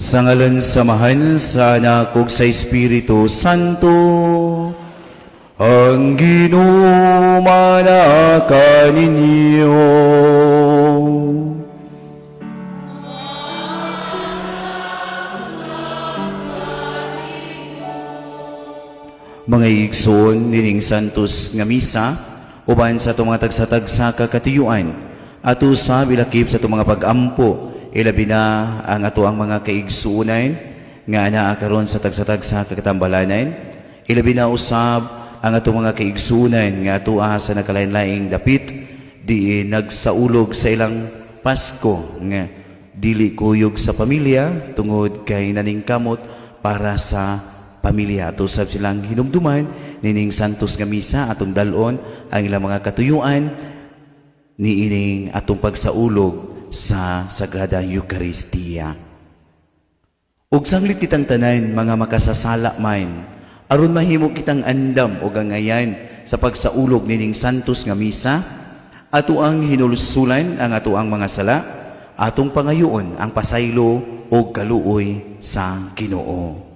Sa ngalan sa Amahan, sa Anak, ug sa Espiritu Santo, ang Ginoo manaa kaninyo. Mga igsoon nining Santos nga misa, uban sa atong mga tagsa-tagsa ka katuyuan, ato sa bilakip sa atong mga pag-ampo, ilabi na ang ato ang mga kaigsuonan nga anaa karon sa tagsa-tagsa ka katambalanan, ilabi na usab ang atong mga kaigsuonan nga atoa sa nakalain-laing dapit di nagsaulog sa ilang Pasko nga dili kuyog sa pamilya tungod kay naningkamot para sa pamilya. Ato sab silang hinumduman nining Santos nga misa, atong dalon ang ilang mga katuyuan niining atong pagsaulog sa Sagrada Eucharistia. Ug sanglit kitang tanan mga makasasala man, aron mahimo kitang andam og angayan sa pagsaulog nining Santos nga misa, ato ang hinulsulan ang ato ang mga sala, atong pangayoon ang pasaylo og kaluoy sa Ginoo.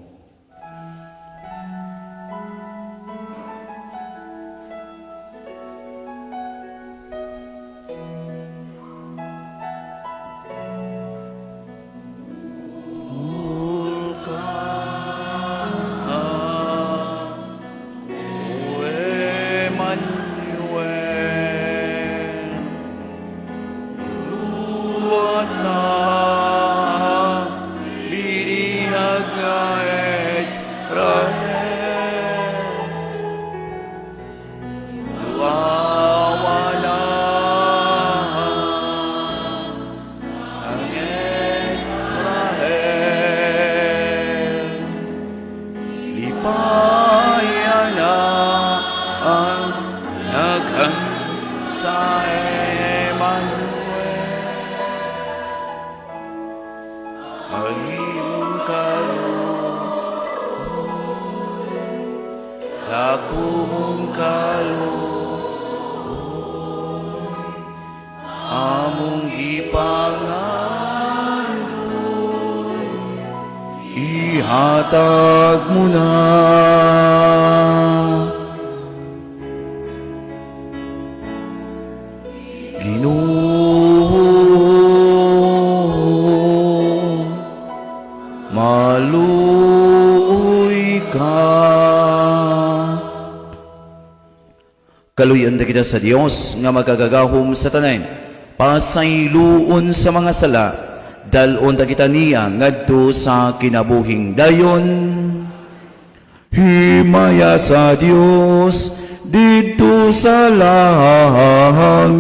Ihatag mo na. Ginoo, maluoy ka. Kaluyan na kita sa Dios nga magagagahom sa tanan, pasayloon sa mga sala, dalon ta kita niya ngadto sa kinabuhing dayon. Himaya sa Dios didto sa langit.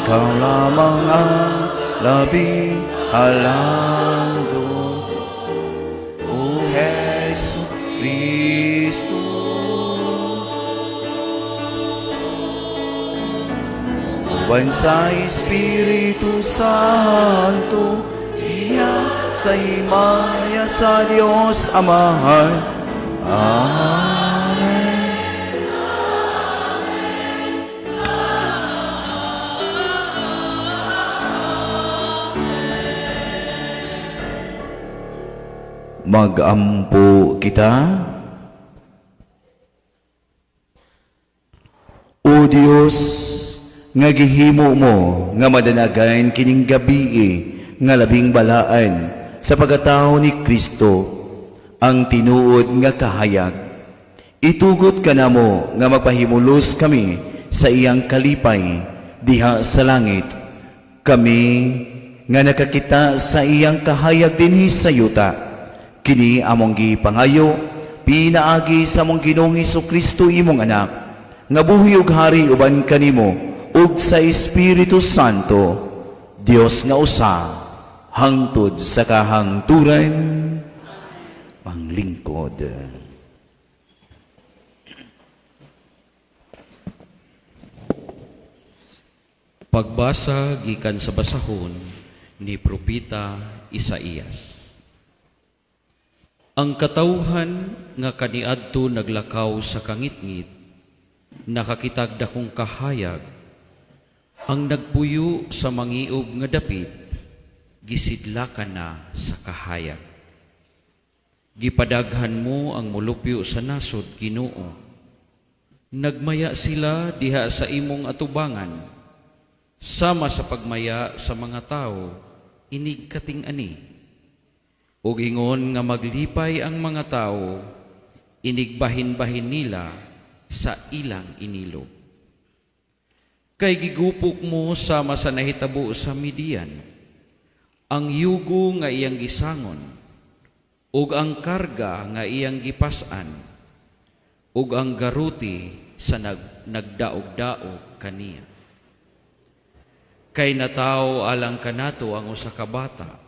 Ikaw lamang ang labing halandong, O Hesu Kristo. Uban sa Espiritu Santo, diha sa himaya sa Dios Amahan. Amen. Magampo kita. O Dios, nga gihimo mo nga madanagan kining gabii nga labing balaan sa pagkatao ni Kristo ang tinuod nga kahayag. Itugot kanamo nga magpahimulos kami sa iyang kalipay diha sa langit. Kami nga nakakita sa iyang kahayag dinhi sa yuta. Kini among gipangayo pinaagi sa among Ginoong Kristo, imong anak, nga buhi ug hari uban kanimo ug sa Espiritu Santo, Dios nga usa, hangtod sa kahangturan. Panglingkod. Pagbasa gikan sa basahon ni Propeta Isaías. Ang katawhan nga kaniadto naglakaw sa kangitngit, nakakitag dakong kahayag. Ang nagpuyo sa mangiob nga dapit, gisidlakan na sa kahayag. Gipadaghan mo ang mulupyo sa nasod, Ginoo. Nagmaya sila diha sa imong atubangan, sama sa pagmaya sa mga tao, inig kating-ani. Ug ingon nga maglipay ang mga tao, inig bahin-bahin nila sa ilang inilo. Kay gigupok mo sama sa nahitabo sa Midian, ang yugo nga iyang gisangon, ug ang karga nga iyang gipas-an, ug ang garuti sa nagdaog-daog kaniya. Kay natawo alang kanato ang usa ka bata,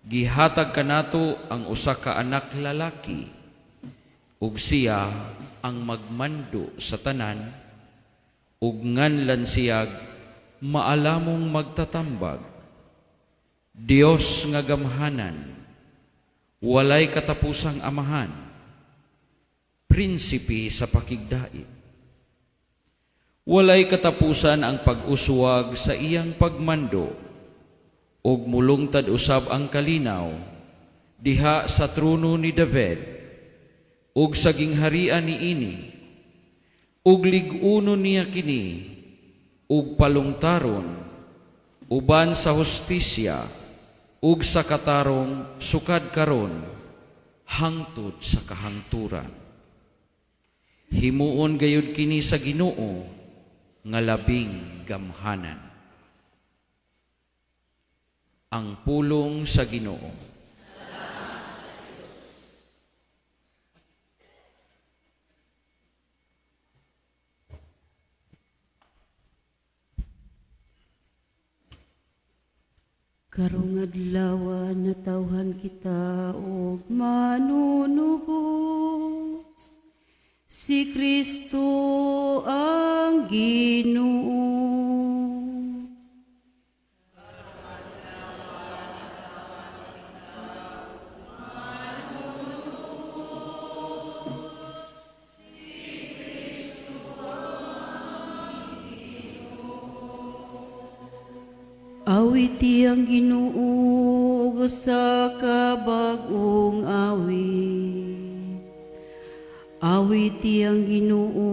gihatag kanato ang usa ka anak lalaki, ug siya ang magmando sa tanan, ug nganlan siyag maalamong magtatambag. Dios nga gamhanan, walay katapusang amahan, prinsipe sa pakigdait. Walay katapusan ang pag-uswag sa iyang pagmando, ug mulungtad usab ang kalinaw diha sa trono ni David, ug sa gingharian niini, ug lig-uno niya kini, ug palungtaron, uban sa hustisya, ug sa katarong sukad karon, hangtod sa kahangturan. Himuon gayud kini sa Ginoo nga labing gamhanan. Ang pulong sa Ginoo. Karong adlaw natawhan kita og manunubos. Si Kristo ang Ginoo. Awiti ang Ginoo og usa ka bag-ong awit. Awiti ang Ginoo,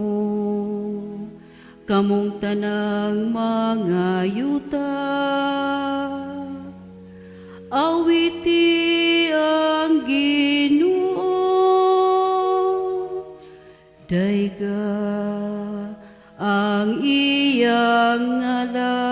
kamong tanang mga yuta. Awiti ang Ginoo, dayga ang iyang ngalan.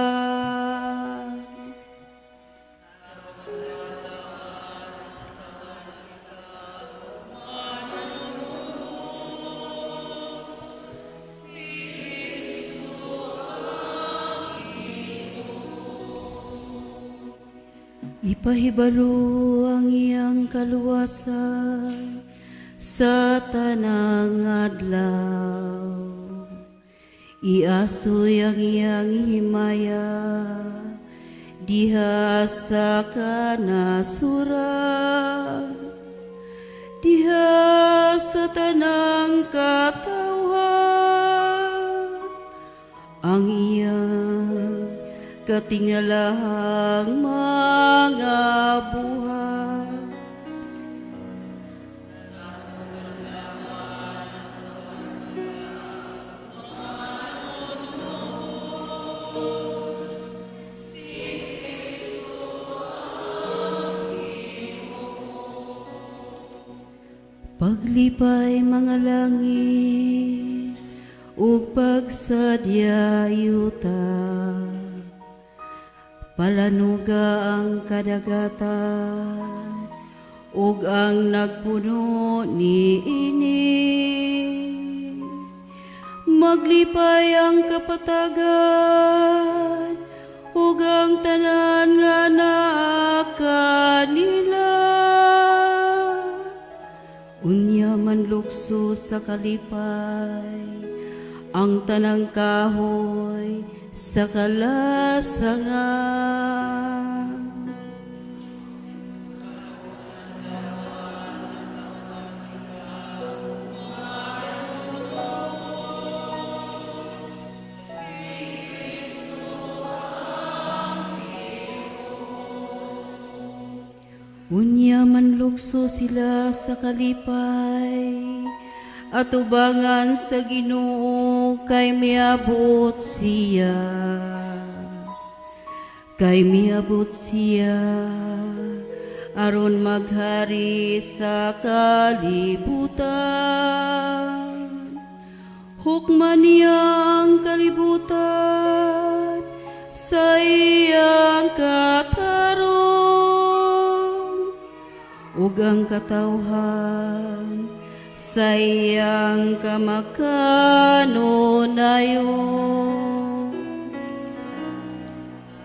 Ipahibalo ang iyang kaluwasan sa tanang adlaw. Iasoy ang iyang himaya diha sa kanasuran, diha sa tanang katawhan, ang iyang katingalahang mga buhat. Paglipay, mga langit, ug pagsadya, yuta. Palanuga ang kadagatan ug ang nagpuno niini. Maglipay ang kapatagan ug ang tanan nga naa kanila. Unya manlukso sa kalipay ang tanang kahoy sa kalasangan. Unya manlukso sila sa kalipay atubangan sa Ginoo, kay miabot siya. Kay miabot siya aron maghari sa kalibutan. Hukman niya ang kalibutan sa iyang katarong ug ang katawhan sa iyang kamakanunayon.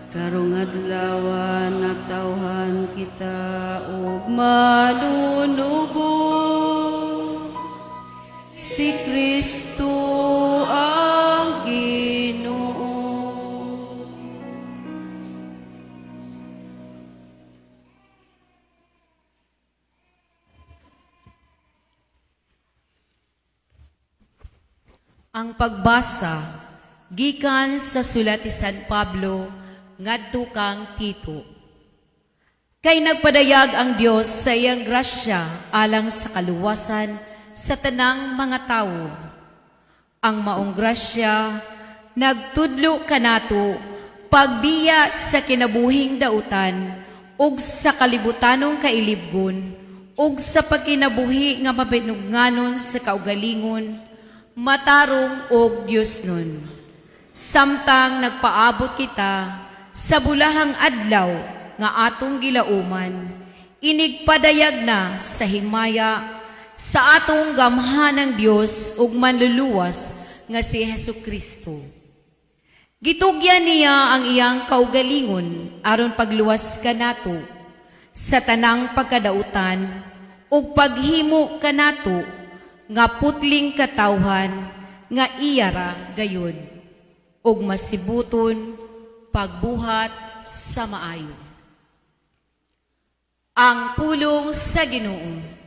Karong adlaw natawhan kita og manunubos, si Kristo ang Ginoo. Ang pagbasa gikan sa sulat ni San Pablo ngadto kang Tito. Kay nagpadayag ang Dios sa iyang grasya alang sa kaluwasan sa tanang mga tawo. Ang maong grasya nagtudlo kanato pagbiya sa kinabuhing dautan ug sa kalibutanong kailibgon ug sa pagkinabuhi nga mabinugnanon sa kaugalingon, matarong og Diosnon, samtang nagpaabot kita sa bulahang adlaw nga atong gilauman, inigpadayag na sa himaya sa atong gamhanang Dios ug Manluluwas nga si Hesus Kristo. Gitugyan niya ang iyang kaugalingon aron pagluwas kanato sa tanang pagkadautan ug paghimo kanato nga putling katawhan nga iyara gayud ug masibuton pagbuhat sa maayo. Ang pulong sa Ginoo.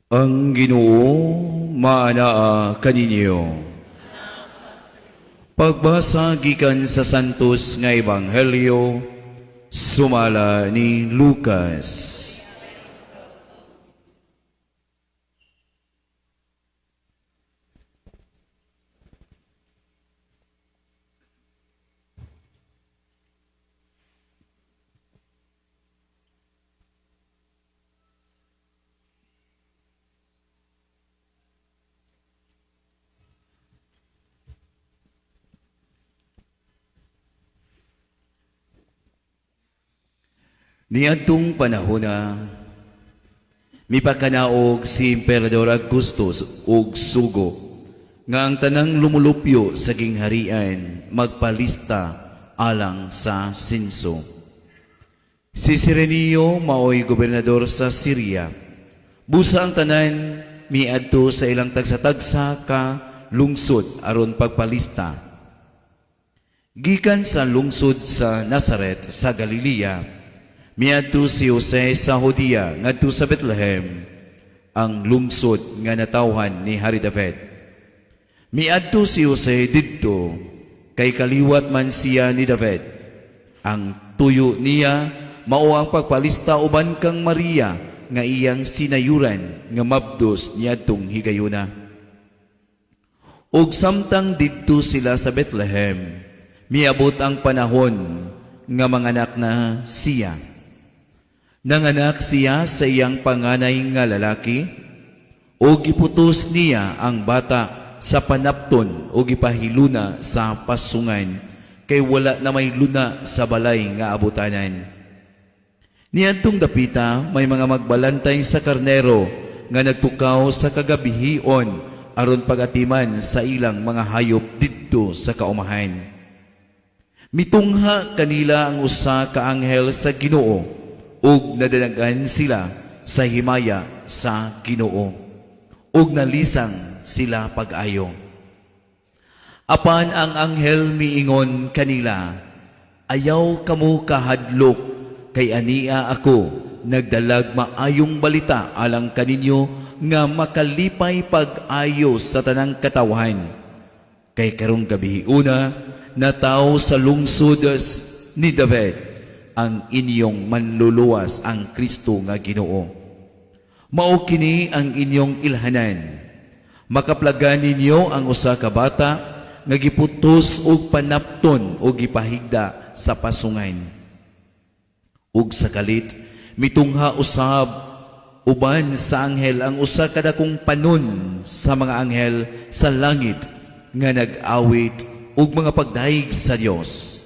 Ang Ginoo maanaa kaninyo. Pagbasa gikan sa Santos nga Ebanghelyo sumala ni Lucas. Niadtong panahona, mipakanaog si Emperador Augustus og sugo nga ang tanang lumulupyo sa gingharian magpalista alang sa senso. Si Sirenio maoy gobernador sa Syria. Busa ang tanan miadto sa ilang tagsa-tagsa ka lungsod aron pagpalista. Gikan sa lungsod sa Nazaret sa Galilea, miadto si Jose sa Judea ngadto sa Bethlehem, ang lungsod nga natawhan ni Hari David. Miadto si Jose didto kay kaliwat man siya ni David. Ang tuyo niya mao ang pagpalista uban kang Maria nga iyang sinayuran nga mabdos niadtong higayuna. Ug samtang didto sila sa Bethlehem, miabot ang panahon nga manganak na siya. Nanganak siya sa iyang panganay nga lalaki, ug giputos niya ang bata sa panapton ug gipahiluna sa pasungan, kay wala na may luna sa balay nga abutanan. Niadtong dapita may mga magbalantay sa karnero nga nagtukaw sa kagabihon aron pagatiman sa ilang mga hayop didto sa kaumahan. Mitungha kanila ang usa ka anghel sa Ginoo ug nadanagan sila sa himaya sa Ginoo ug nalisang sila pag-ayo. Apan ang anghel miingon kanila, "Ayaw kamo kahadlok, kay ania ako nagdalag maayong balita alang kaninyo nga makalipay pag-ayo sa tanang katawhan. Kay karong gabi una natawo sa lungsod ni David ang inyong manluluwas, ang Kristo nga Ginoo. Mao kini ang inyong ilhanan. Makaplagan ninyo ang usa ka bata nga giputos og panapton o gipahigda sa pasungan." Ug sa kalit mitungha usab uban sa anghel ang usa ka dakong panon sa mga anghel sa langit nga nag-awit og mga pagdayeg sa Dios.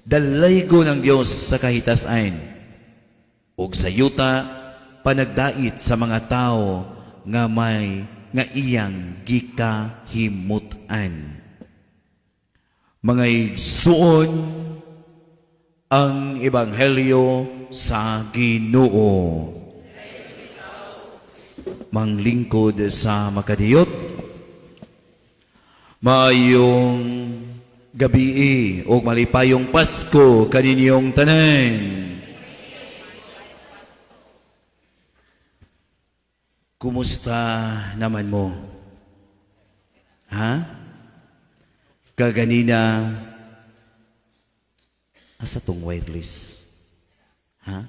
Dalaygon ang Dios sa kahitasan, ug sa yuta panagdait sa mga tawo nga may nga iyang gikahimutan. Mga igsuon, ang ebanghelyo sa Ginoo. Manglingkod sa makadiyot, maayong gabii ug malipayong Pasko kaninyong tanan. Kumusta naman mo? Ha? Kaganina, asa tong wireless? Ha?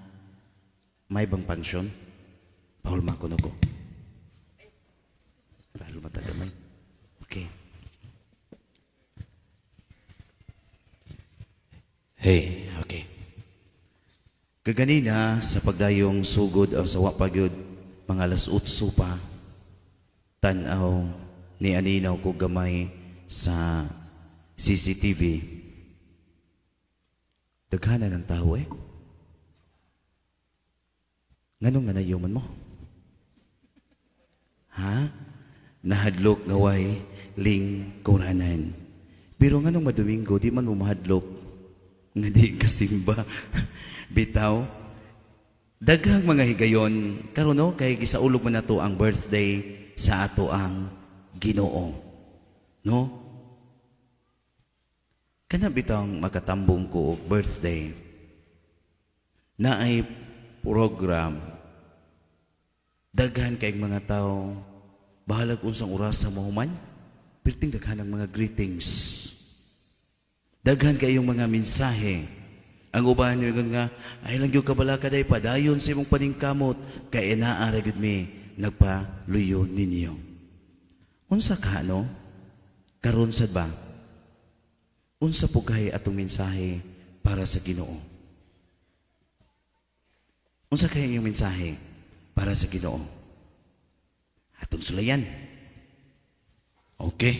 May bang pansyon? Pahulma ko na ko. Lalo matagamay. Okay. Hey, okay. Kaganina, sa pagdayong sugod o sa wapagyod, mga 8:00 pa, tanaw ni aninaw ko gamay sa CCTV. Daghanan ng tao eh. Nganong nga nayuman mo? Ha? Nahadlok nga way lingkuranan. Pero nganong madomingo, di man mo mahadlok nga di kasimba. Bitaw. Daghang mga higayon, karon no, kay gisaulog man nato ang birthday sa ato ang Ginoo. No? Kana bitawng makatambong ko og birthday, naay program. Daghan kay mga tao, bahalag unsang oras sa mahuman, perting daghan ang mga greetings. Daghan kayong mga mensahe. Ang uban niingon nga, "Ay lang gyud kabalaka day, padayon sa imong paningkamot kay naa ra gyud mi nagpaluyo ninyo." Unsa ka, no? Karon sad ba? Unsa po kay atong mensahe para sa Ginoo? Unsa kay inyong mensahe para sa Ginoo? Atong sulayan. Okay.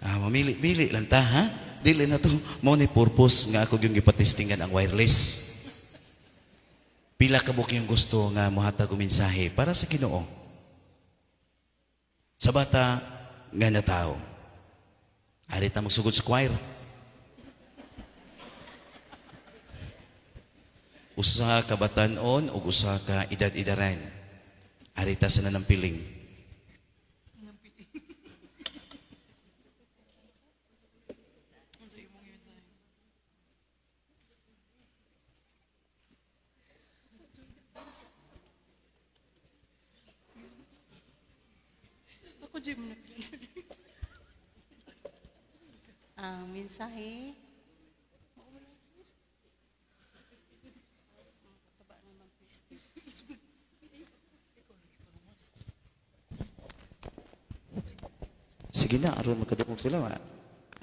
Mamili-mili lang ta, ha? Dili na to. Mao ni purpose nga ako yung gipatestingan ang wireless. Pila ka buok yung gusto nga mohatag og mensahe para sa Ginoo? Sa bata nga natao. Ari ta magsugod sa choir. Usa ka batan-on ug usa ka edad-edaran. Ari ta sa nanampiling. Ako, Jim, na. Ang mensahe. Sige na, aron makadungog sila. Ma.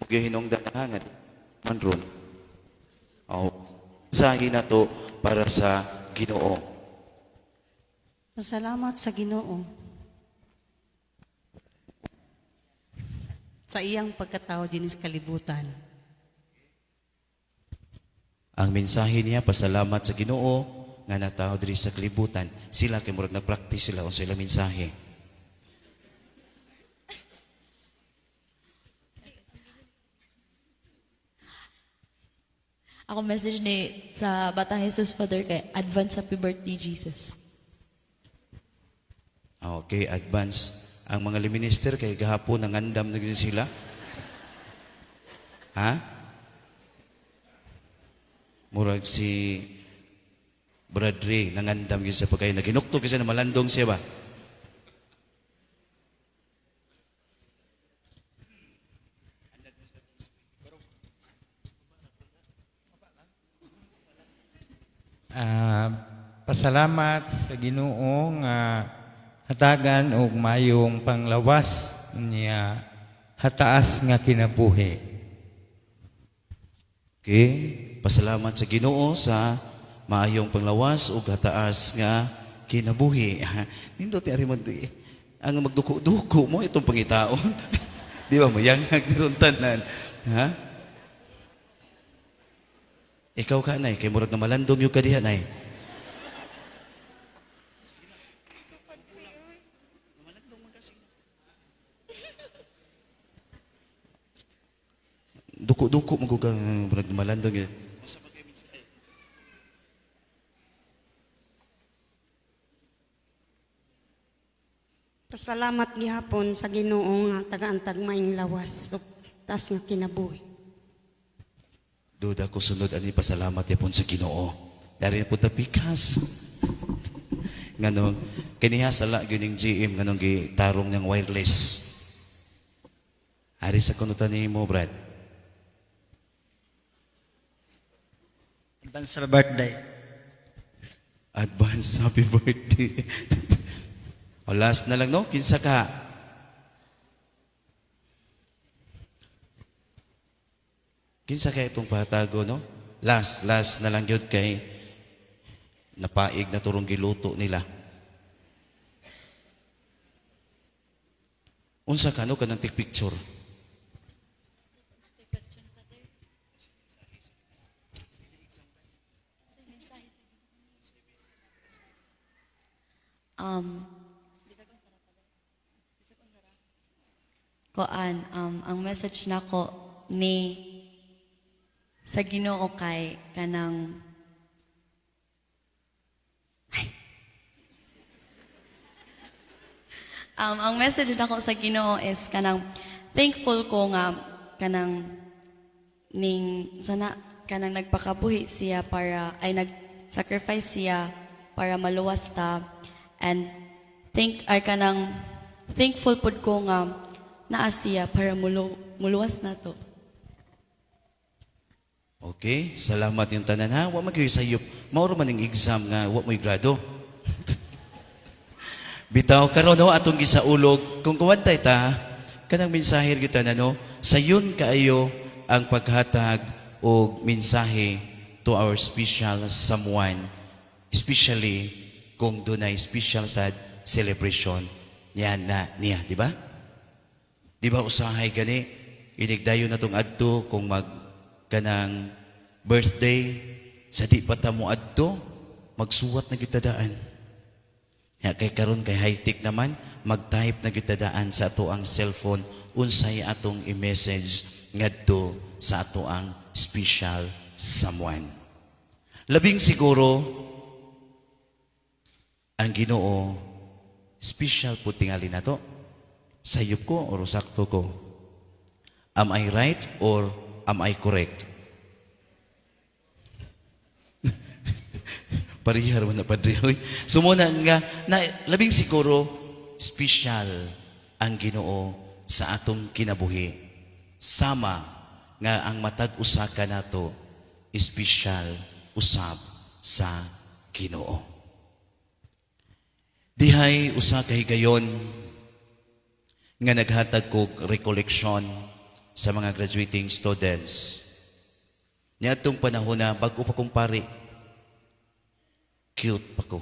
Huwag yung hinungdan na hangad. Manron. Oh. Mensahe na to para sa Ginoo. Pasalamat sa Ginoo sa iyang pagkatao dinis kalibutan. Ang mensahe niya, pasalamat sa Ginoo nga natao diri sa kalibutan. Sila kay murag nagpractice sila unsa ilang mensahe. Ako message ni sa Batang Jesus, Father, kay advance happy birthday, Jesus. Okay, advance. Ang mga minister kay gahapon nangandam na gyud sila. Ha? Murag si Brad Ray nangandam gyud sa pagkain. Naginukto kasi na malandong siya ba? Pasalamat sa Ginoo nga hatagan og mayong panglawas niya hataas nga kinabuhi. Okay, pasalamat sa Ginoo sa maayong panglawas ug hataas nga kinabuhi. Nindot ni ari mag ang magduko-duko mo itong pangitaon. Di ba mayangag ron tanan? Ha? Ikaw ka, nay, kay murag na malandong yung kadiha, nay. Duko-duko mo ka murag na malandong yun. Pasalamat gihapon sa Ginoo nga tagaan maing lawas ug taas nga kinabuhi. Duda ko sunod ani pasalamat yapon sa Ginoo. Dari po tapikas. Nganong kaniha sala gyud ning GM nganong gitarong niyang wireless. Ari sa kunutan nimo, Brad. Advance sa birthday. Advance happy birthday. O last na lang, no? Kinsa ka? Kinsa kay itong patago, no? Last na lang yun kay napaig na turong giluto nila. Unsa ka, no? Kanang take picture. Koan, ang message nako ni sa Ginoo kay kanang Ay. Ang message nako sa Ginoo is kanang thankful ko nga kanang ning sana kanang nagpakabuhi siya para ay nag nag-sacrifice siya para maluwas ta and think ay kanang thankful pud ko nga naa siya para muluwas nato. Okay, salamat yung tanan ha. Wa man gyud sayop. Mao ra man ning exam nga wa mo'y grado. Bitaw karon, no, atong gisaulog kung kuwantay ta kanang mensahe gyud tanan, no, sayon kaayo ang paghatag og mensahe to our special someone, especially kung dunay special sad celebration niya na niya, di ba? Di ba usahay gani inigdayon na tong adto kung mag kanang birthday, sa di pa ta mo adto magsuwat na gyud daan. Ya kay karon kay high-tech naman, mag-type na gyud daan sa ato ang cellphone unsay atong i-message ngadto sa ato ang special someone. Labing siguro ang Ginoo special po tingali nato. Sayop ko or sakto ko? Am I right or am I correct? Parihar man na, Padre. Hoy. Sumuna nga, na, labing siguro, special ang Ginoo sa atong kinabuhi. Sama nga ang matag usa ka nato, espesyal usab sa Ginoo. Dihay usa ka higayon nga naghatag kog recollection sa mga graduating students. Niadtong panahon na bag-o pa kong pari, cute pa ko.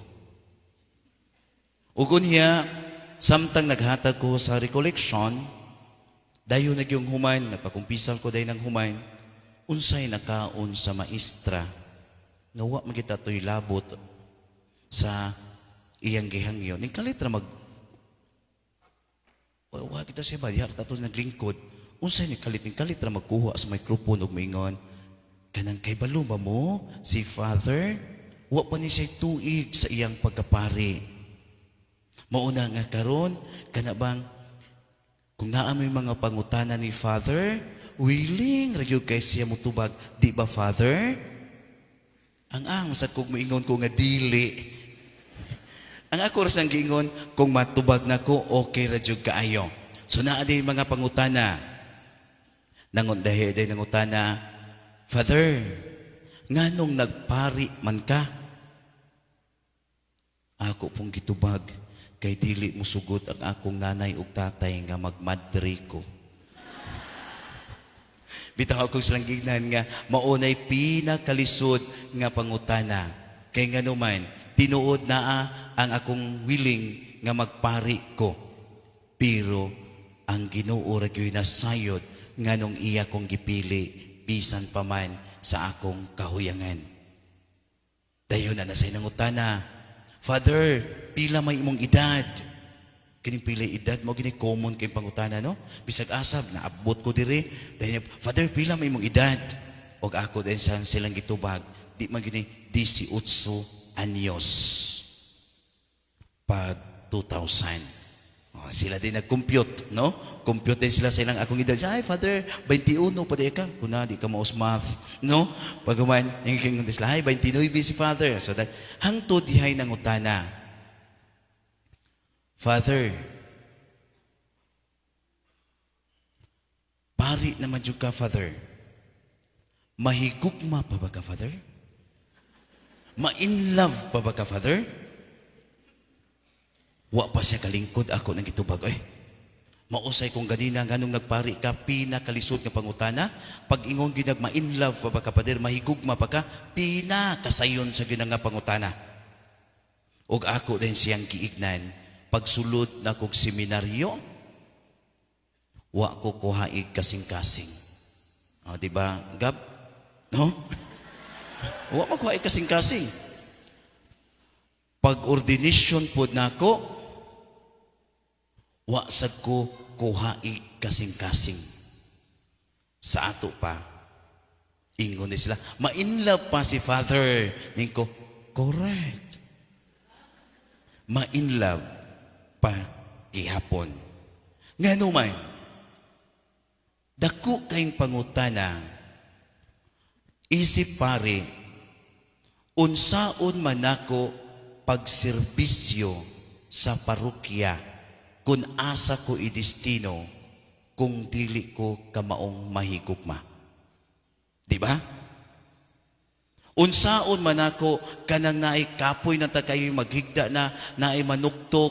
Ug unya, samtang naghatag ko sa recollection, dayon nagyong human, nagpakumpisal ko dayon ng human, unsay nakaon sa maestra, nga wa man kita to'y labot sa iyang gihangyo. Ning kalit ra mag wa kita siya ba, diha ta to naglingkod. Unsay ni kalit, ning kalit ra magkuha sa microphone ug moingon, kanang kay balo ba mo si Father, wa pa ni siya tuig sa iyang pagkapari. Mauna nga karon kana bang kung naa may mga pangutana ni Father, willing ra gyud kay siya mutubag, di ba, Father? Ang sa kog moingon ko nga dili. Ang ako ra sang giingon, kung matubag nako, okay ra jud kaayo. So naa din mga pangutana. Nangon dahi day nangutana, "Father, nganong nagpari man ka?" Ako pong gitubag, kay dili musugot ang akong nanay ug tatay nga magmadre ko. Bitaw akong silang gignan nga maunay pinakalisod nga pangutana. Kay nga naman, tinuod naa ang akong willing nga magpari ko. Pero ang Ginoo ra gyud nasayod nganong iya kong gipili bisan pa man sa akong kahuyangan. Dayon na nasay nangutana, "Father, pila may imong edad?" Kining pila edad mo gini common kay pangutana, no? Bisag asab naabot ko diri. Dayon, "Father, pila may imong edad?" Og ako din sa silang gitubag, di man gini 18 anyos pag 2000. Oh, sila din nag-compute, no? Compute din sila sa ilang akong edad. Ay, Father, 21 pa di ka. Kuna, di ka maos math, no? Pagkuman, yung king sila, ay, 29 si Father. So, that, hangtod dihay nangutana, "Father, pari naman jud ka, Father. Mahigugma pa ba ka, Father? Ma-in love pa ba ka, Father?" Wa pa siya kalingkod, ako nang gitubag. Ay, mausay kung ganina, nganong nagpari ka, pinakalisod nga pangutana, pag ingon ginag ma-in love pa ba ka, Father, mahigugma pa ka, pinakasayon sa ginang nga pangutana. Og ako din siyang giignan, pagsulod na kog seminaryo, wa ko kuhaig kasing-kasing. O, di ba, Gab? No? Wa mo kuhaig kasing-kasing. Pag ordination pod nako, wa sad ko kuhaig kasing-kasing. Sa ato pa, ingon ni sila, ma-inlove pa si Father. Ningko, correct. Ma-inlove pa gihapon. Ngano man, dako kayong pangutana, isip pare, Unsaon man nako pagserbisyo sa parokya kung asa ko idestino kung dili ko kamaong mahigugma? Di ba? Unsaon man ako kanang naay kapoy na ta kayo, maghigda na, naay manuktok,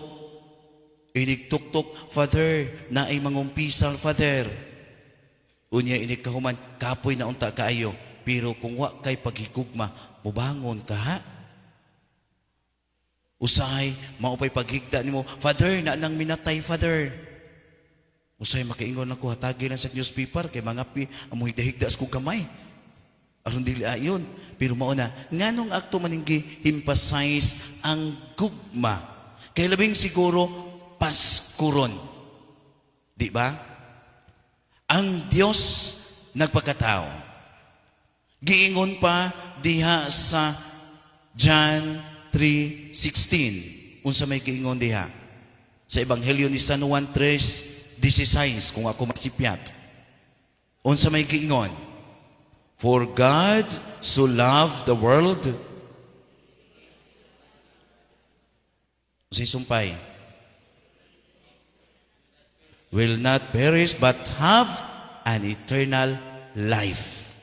inigtuktok, "Father, naay mangumpisal, Father." Unya inig kahuman, kapoy na unta kaayo. Pero kung wa kay paghigugma, mubangon ka ha? Usahay, maupay paghigda nimo, "Father, na nang minatay, Father." Usahay makaingon ako, hatagi lang sa newspaper, kay mga pi, amo higda-higda sa kong kamay. Aron dili ayon. Pero mao na, nganong akto maning gi-emphasize ang gugma? Kay labing siguro, Pasko ron. Di ba? Ang Dios nagpakatao. Giingon pa diha sa John 3:16. Unsa may giingon diha? Sa Ebanghelyo ni San Juan 3:16 kung ako masipyat. Unsa may giingon? For God so loved the world. Unsay sumpay? Will not perish but have an eternal life.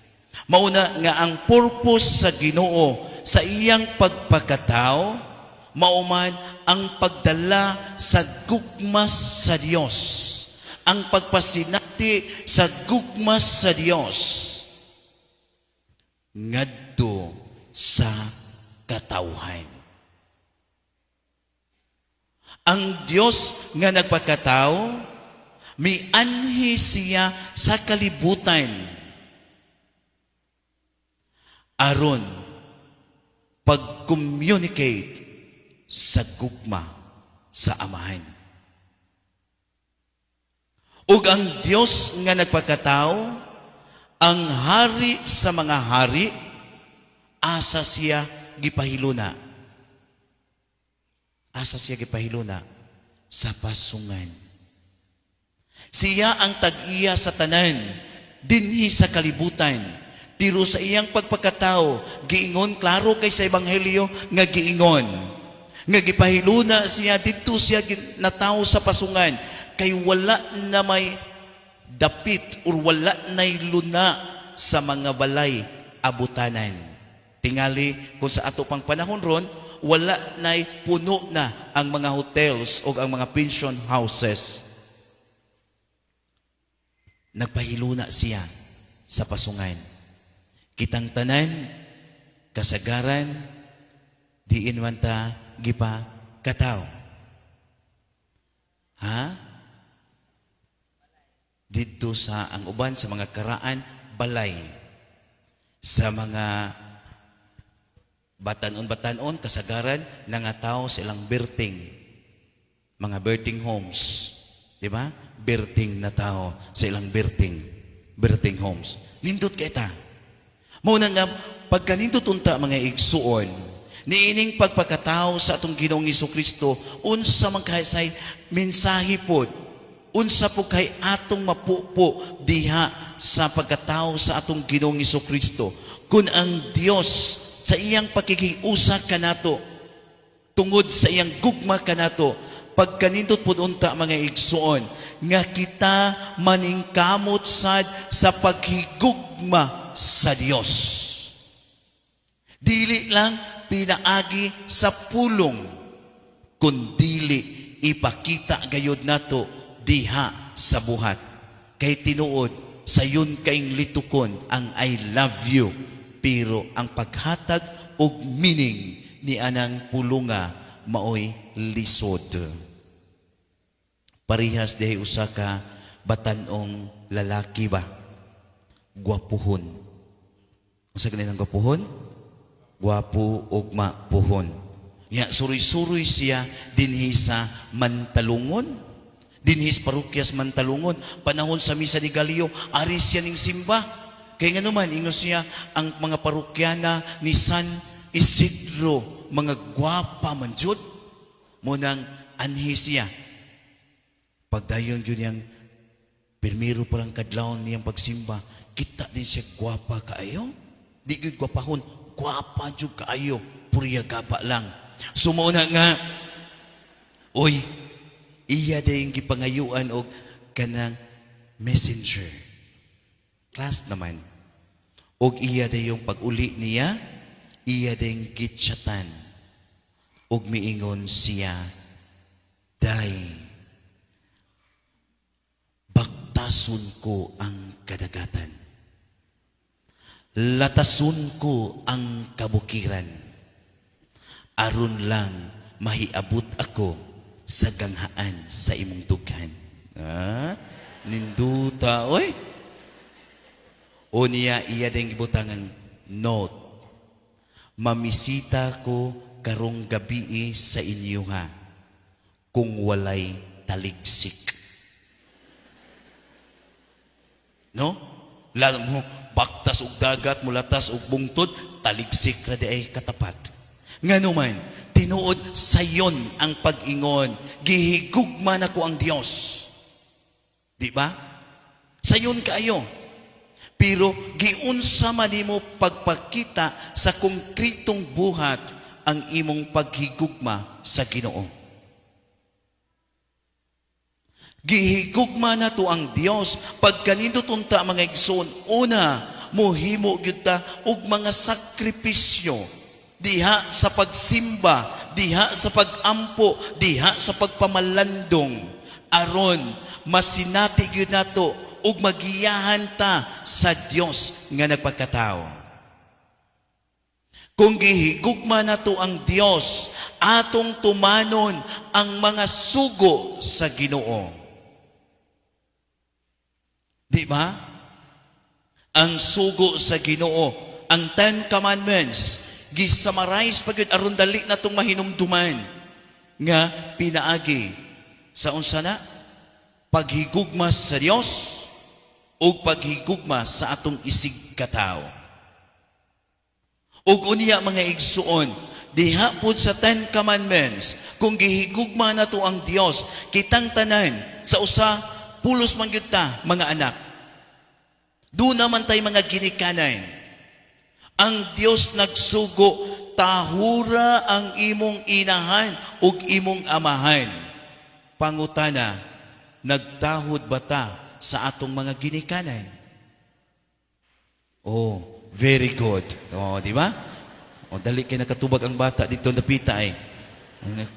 Mauna nga ang purpose sa Ginoo sa iyang pagpakatao mauman ang pagdala sa gugma sa Dios, ang pagpasinati sa gugma sa Dios ngadto sa katawhan. Ang Dios nga nagpakatao, mianhi siya sa kalibutan aron pag-communicate sa gugma sa Amahan. Ug ang Dios nga nagpakatao, ang hari sa mga hari, asa siya gipahiluna? Asa siya gipahiluna? Sa pasungan. Siya ang tag-iya sa tanan dinhi sa kalibutan. Pero sa iyang pagpakatao, giingon klaro kay sa ebanghelyo nga giingon nga gipahiluna siya didto, siya natawo sa pasungan kay wala na may dapit or wala nay luna sa mga balay abutanan. Tingali kung sa ato pang panahon ron, wala nay puno na ang mga hotels o ang mga pension houses. Nagpahiluna siya sa pasungan. Kitang tanan, kasagaran, diin man ta gipa kataw? Ha? Didto sa ang uban sa mga karaan balay. Sa mga batanon-batanon, kasagaran, nangataw sa ilang birthing. Mga birthing homes. Di ba? Birthing na tao sa ilang birthing. Birthing homes. Nindot kay ta. Mao na nga, pagkanindot unta, mga igsuon, niining pagpakatao sa atong Ginoong Kristo, unsa man kay say mensahe pod, unsa po kay atong mapupo diha sa pagkatao sa atong Ginoong Kristo? Kung ang Dios sa iyang pakikiusa kanato, tungod sa iyang gugma kanato, pagkanindot pud unta, mga igsuon, nga kita maningkamot sad sa paghigugma sa Dios. Dili lang pinaagi sa pulong, kundili ipakita gayod nato diha sa buhat. Kay tinuod, sayon kaing litukon ang "I love you," pero ang paghatag og meaning ni anang pulunga maoy lisod. Parihas dihay usa ka batanong lalaki ba? Gwapuhon. Unsa gani ang gwapuhon? Gwapo ug mapuhon. Ya suroy-suroy siya dinhi sa Mantalungon. Dinhi sa parokya sa Mantalungon, panahon sa Misa de Gallo, ari siya ning simba. Kay nga naman, ingon siya, ang mga parokyana ni San Isidro, mga gwapa man jud. Mo nang anhi siya. Pagdayon yun niyang pirmiro pa lang kadlawon niyang pagsimba, kita din siya gwapa kaayo. Di gyud gwapahon, Gwapa jud kaayo, purya gaba lang. So mao na nga, oy, iya din gipangayuan og kanang messenger. Class naman. Og iya yung pag-uli niya, iya din gitchatan. Og miingon siya, "Day, baktason ko ang kadagatan. Latason ko ang kabukiran. Aron lang mahiabot ako sa ganghaan sa imong dughan." Ah, ninduta, oy. O niya, iya din gibutang ang note. "Mamisita ko karong gabii sa inyo ha, kung walay taligsik." No? Lalo mo, baktas og dagat, mulatas og bungtod, taligsik ra di ay katapat. Ngano man, tinuod sayon ang pag-ingon, gihigugma na ko ang Dios. Di ba? Sayon kaayo. Pero giunsa man nimo pagpakita sa konkretong buhat ang imong paghigugma sa Ginoo? Gihigugma na to ang Dios pagkanindot unta, mga igsoon, una mohimo gyud ta og mga sakripisyo diha sa pagsimba, diha sa pagampo, diha sa pagpamalandong aron masinati gyud nato ug magiyahan ta sa Dios nga nagpagkatao. Kung gihigugma nato ang Dios, atong tumanon ang mga sugo sa Ginoo. Di ba? Ang sugo sa Ginoo, ang Ten Commandments, gisummarize pa gyud aron dali natong mahinumduman nga pinaagi sa unsa na paghigugma sa Dios ug paghigugma sa atong isig katawo. Ug unya, mga igsuon, diha pud sa Ten Commandments, kung gihigugma nato ang Dios, kitang tanan sa usa pulos man gyud ta mga anak. Duna man tay mga ginikanan. Ang Dios nagsugo, "Tahura ang imong inahan ug imong amahan." Pangutana, nagtahod ba ta sa atong mga ginikanan? Oh, very good. Oh, di ba? Oh, dali kay nakatubag ang bata dito napita ay.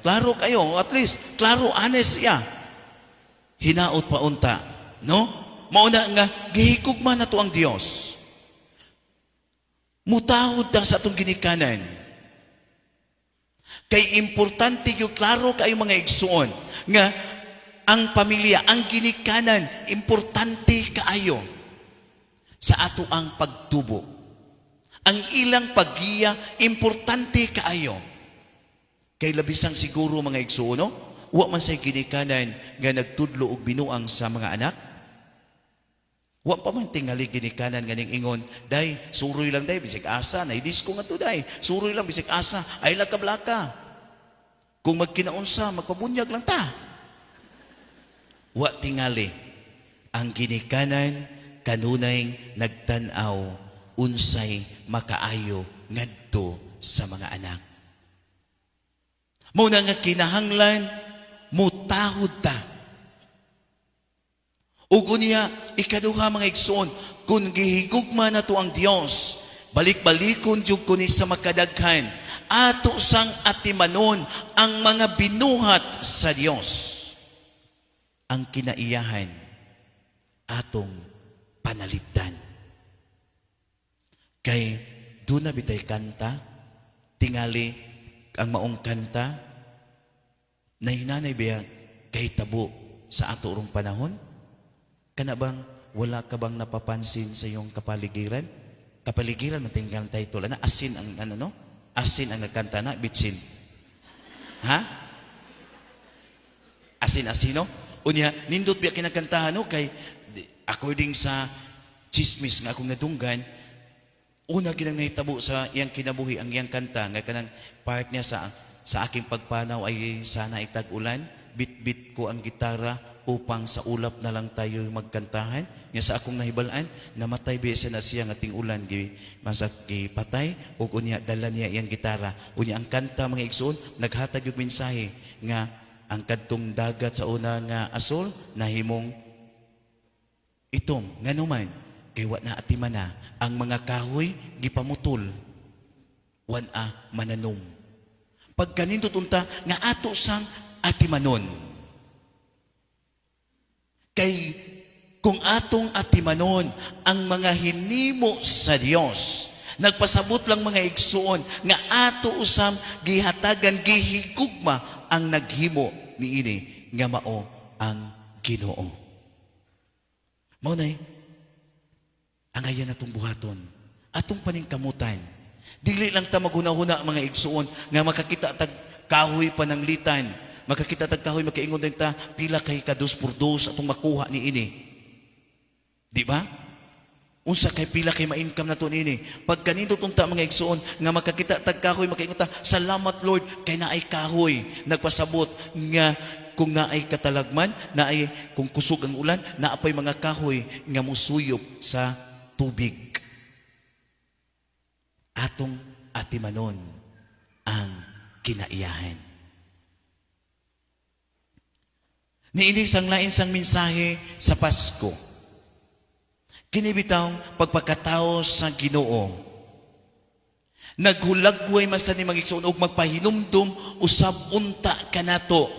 Klaro kayo, at least klaro, honest siya. Hinaot pa unta, no? Mao na nga gihigugma na to ang Dios. Mutahod ta sa atong ginikanan. Kay importante yung klaro kayo, mga igsuon, nga ang pamilya, ang ginikanan, importante kaayo sa ato ang pagtubo. Ang ilang paggiya, importante kaayo. Kay labisang siguro, mga igsuon, no? Wa man say ginikanan nga nagtudlo og binuang sa mga anak. Wa pa man tingali ginikanan nga ning ingon, "Day, suroy lang day, bisig asa, nay disco nga to day. Suroy lang bisig asa, ay laka-blaka. Kung magkinaunsa, magpabunyag lang ta." Wa tingali ang ginikanan kanunay nagtan-aw unsay makaayo ngadto sa mga anak. Mao na nga kinahanglan mutahod ta. Ug unya, ikaduha, mga igsoon, kung gihigugma na to ang Dios, balik-balikon jud ko ni sa makadaghan, ato sang atimanon ang mga binuhat sa Dios. Ang kinaiyahan atong panalipdan. Kay duna bitay kanta, tingali ang maong kanta, nahinanay biya kay tabo sa ato rong panahon? Kana bang wala ka bang napapansin sa iyong kapaligiran? Kapaligiran man tinggal title ana, asin ang ano, no? Asin ang nagkanta na bitsin. Ha? Asin asino? Unya nindot biya kinakantahan, no, kay according sa chismis nga akong nadunggan, una ginang nahitabo sa iyang kinabuhi ang iyang kanta nga kanang part niya sa aking pagpanaw ay sana itag-ulan, bit-bit ko ang gitara. upang sa ulap na lang tayo magkantahan. Nga sa akong nahibalaan, namatay biya sa na siya nga ting-ulan gi masak gipatay ug unya dala niya iyang gitara. Unya ang kanta, mga igsoon, naghatag og mensahe nga ang kadtong dagat sa una nga asol nahimong itom. Nganuman kay wa na atiman na ang mga kahoy gipamutol, wan a mananom. Pagkanindot unta nga ato sang atimanon. Kay kung atong atimanon ang mga hinimo sa Dios, nagpasabot lang, mga igsuon, nga ato usam gihatagan, gihigugma ang naghimo niini nga mao ang Ginoo. Mao nay ang ayan atong buhaton, atong paningkamutan. Dili lang ta maghuna-huna, mga igsuon, nga makakita tag kahoy pananglitan. Makakita tag kahoy, makaingon din ta, pila kay ka dos por dos atong makuha ni ini. Di ba? Unsa kay pila kay ma-income nato niini? Pagkanindot unta, mga igsuon, nga makakita tag kahoy, makaingon ta, "Salamat, Lord, kay naay kahoy." Nagpasabot nga kung naay katalagman, naay kung kusog ang ulan, naapay mga kahoy nga musuyop sa tubig. Atong atimanon ang kinaiyahan. Niini sang lain sang mensahe sa Pasko. Kini bitaw pagpakatao sa Ginoo. Naghulagway man sa ni, mga igsoon, og magpahinumdum usab unta kanato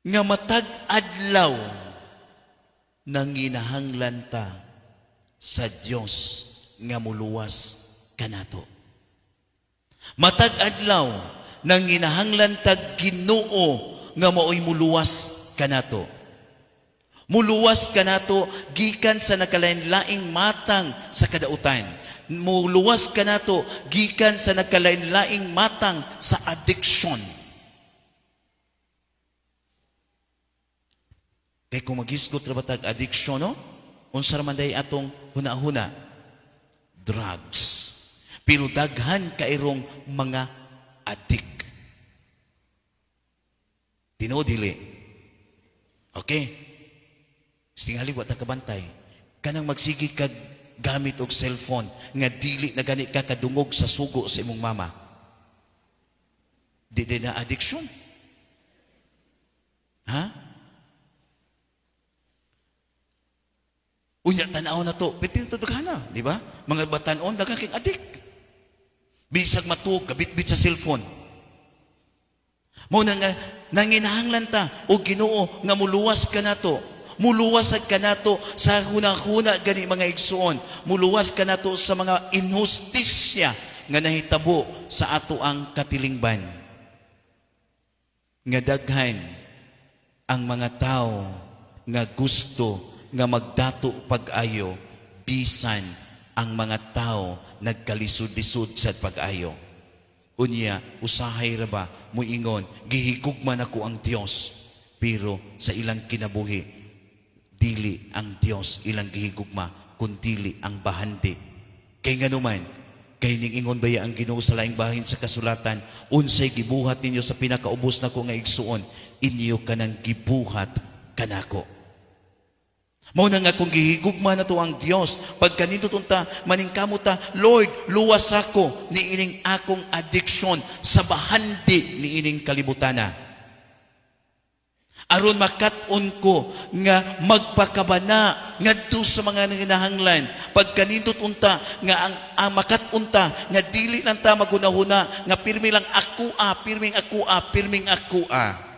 nga matag adlaw nanginahanglan ta sa Dios nga muluwas kanato. Matag adlaw nanginahanglan tag Ginoo nga maoy muluwas kanato. Muluwas kanato gikan sa nakalain-laing matang sa kadautan. Muluwas kanato gikan sa nakalain-laing matang sa addiction. Kay kung maghisgot ra ba tag addiction, no? Unsa ra man day atong huna-huna? Drugs. Pero daghan kairong mga addict. Tinuod dili? Okay. Tingali wa ta kabantay. Kanang magsige kag gamit og cellphone nga dili na gani ka kadungog sa sugo sa imong mama. Di di na addiction? Ha? Unya tan-aw na to, pwede na to daghana, di ba? Mga batan-on daghan kay adik. Bisag matuog, kabitbit sa cellphone. Mao na nga nanginahanglan ta og Ginoo nga muluwas kanato. Muluwas sad kanato sa hunahuna gani, mga igsuon. Muluwas kanato sa mga inhustisya nga nahitabo sa ato ang katilingban. Nga daghan ang mga tao nga gusto nga magdato pag-ayo bisan ang mga tao nagkalisod-lisod sa pag-ayo. Unya, usahay ra ba muingon, "Gihigugma nako ang Dios," pero sa ilang kinabuhi, dili ang Dios ilang gihigugma kun dili ang bahandi. Kay nganuman, kay ning ingon baya ang Ginoo sa laing bahin sa kasulatan, "Unsay gibuhat ninyo sa pinakaubos nako nga igsuon, inyo kanang gibuhat kanako." Mao na nga kung gihigugma na to ang Dios, pagkanindot unta, maningkamot ta, "Lord, luwas ako niining akong addiction sa bahandi niining kalibutana. Aron makat-on ko nga magpakabana ngadto sa mga nanginahanglan." Pagkanindot unta nga ang makat-on ta nga dili lang ta maghunahuna nga pirmi lang ako a, pirming ako a, pirming ako a.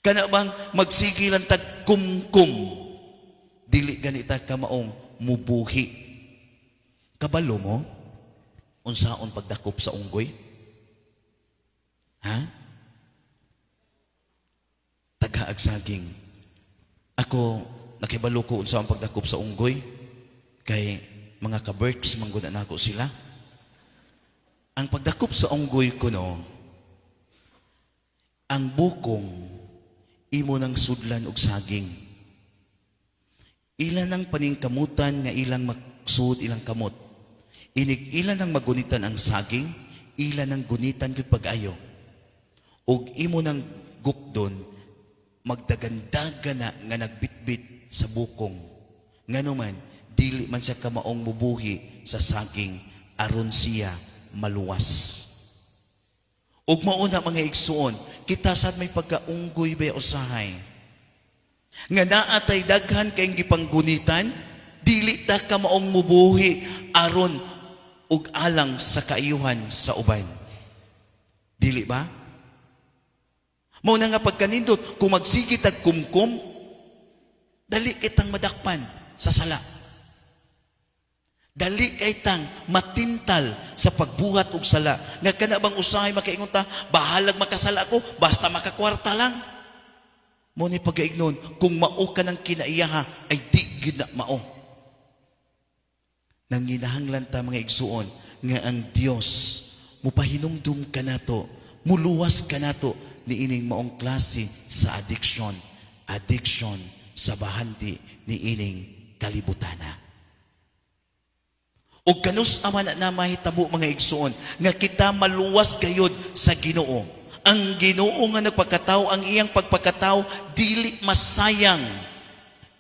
Kana bang magsige lang tag kumkum. Dili ganita kamaong mubuhi. Kabalo mo unsaon pagdakop sa unggoy? Ha? Tagaag saging. Ako, nakibalo ko unsaon pagdakop sa unggoy kay mga ka-berks mangguna nako sila. Ang pagdakop sa unggoy kuno, ang bukong imo nang sudlan og saging. Ila nang paningkamutan nga ilang magsud ilang kamot. Inig ila nang magunitan ang saging, ila nang gunitan gyud pag-ayo. Og imo nang gukdon, magdagandaga na nga nagbitbit sa bukong. Ngano man, dili man siya kamaong mubuhi sa saging aron siya maluwas. Ug mao na, mga igsuon, kita sad may pagkaunggoy ba usahay. Nga naa tay daghan kayong gipanggunitan, dili ta kamaong mubuhi aron ug alang sa kaayuhan sa uban. Dili ba? Mao na nga pagkanindot, kung magsige tag kumkum, dali kitang madakpan sa sala. Dali kay tang matintal sa pagbuhat og sala. Nga kana bang usahay makaingon ta, bahalag makasala ko, basta makakwarta lang. Mao ni pagaignon, kung mao ka ng kinaiyaha, ay di gyud na mao. Nanginahanglan ta, mga igsuon, nga ang Dios mupahinumdum kanato, muluwas kanato niining maong klase sa addiction, addiction sa bahandi niining kalibutana. O kanus ama na mahitabo, mga igsuon, nga kita maluwas gayod sa Ginoo. Ang Ginoo nga nagpakatao, ang iyang pagpakatao dili masayang.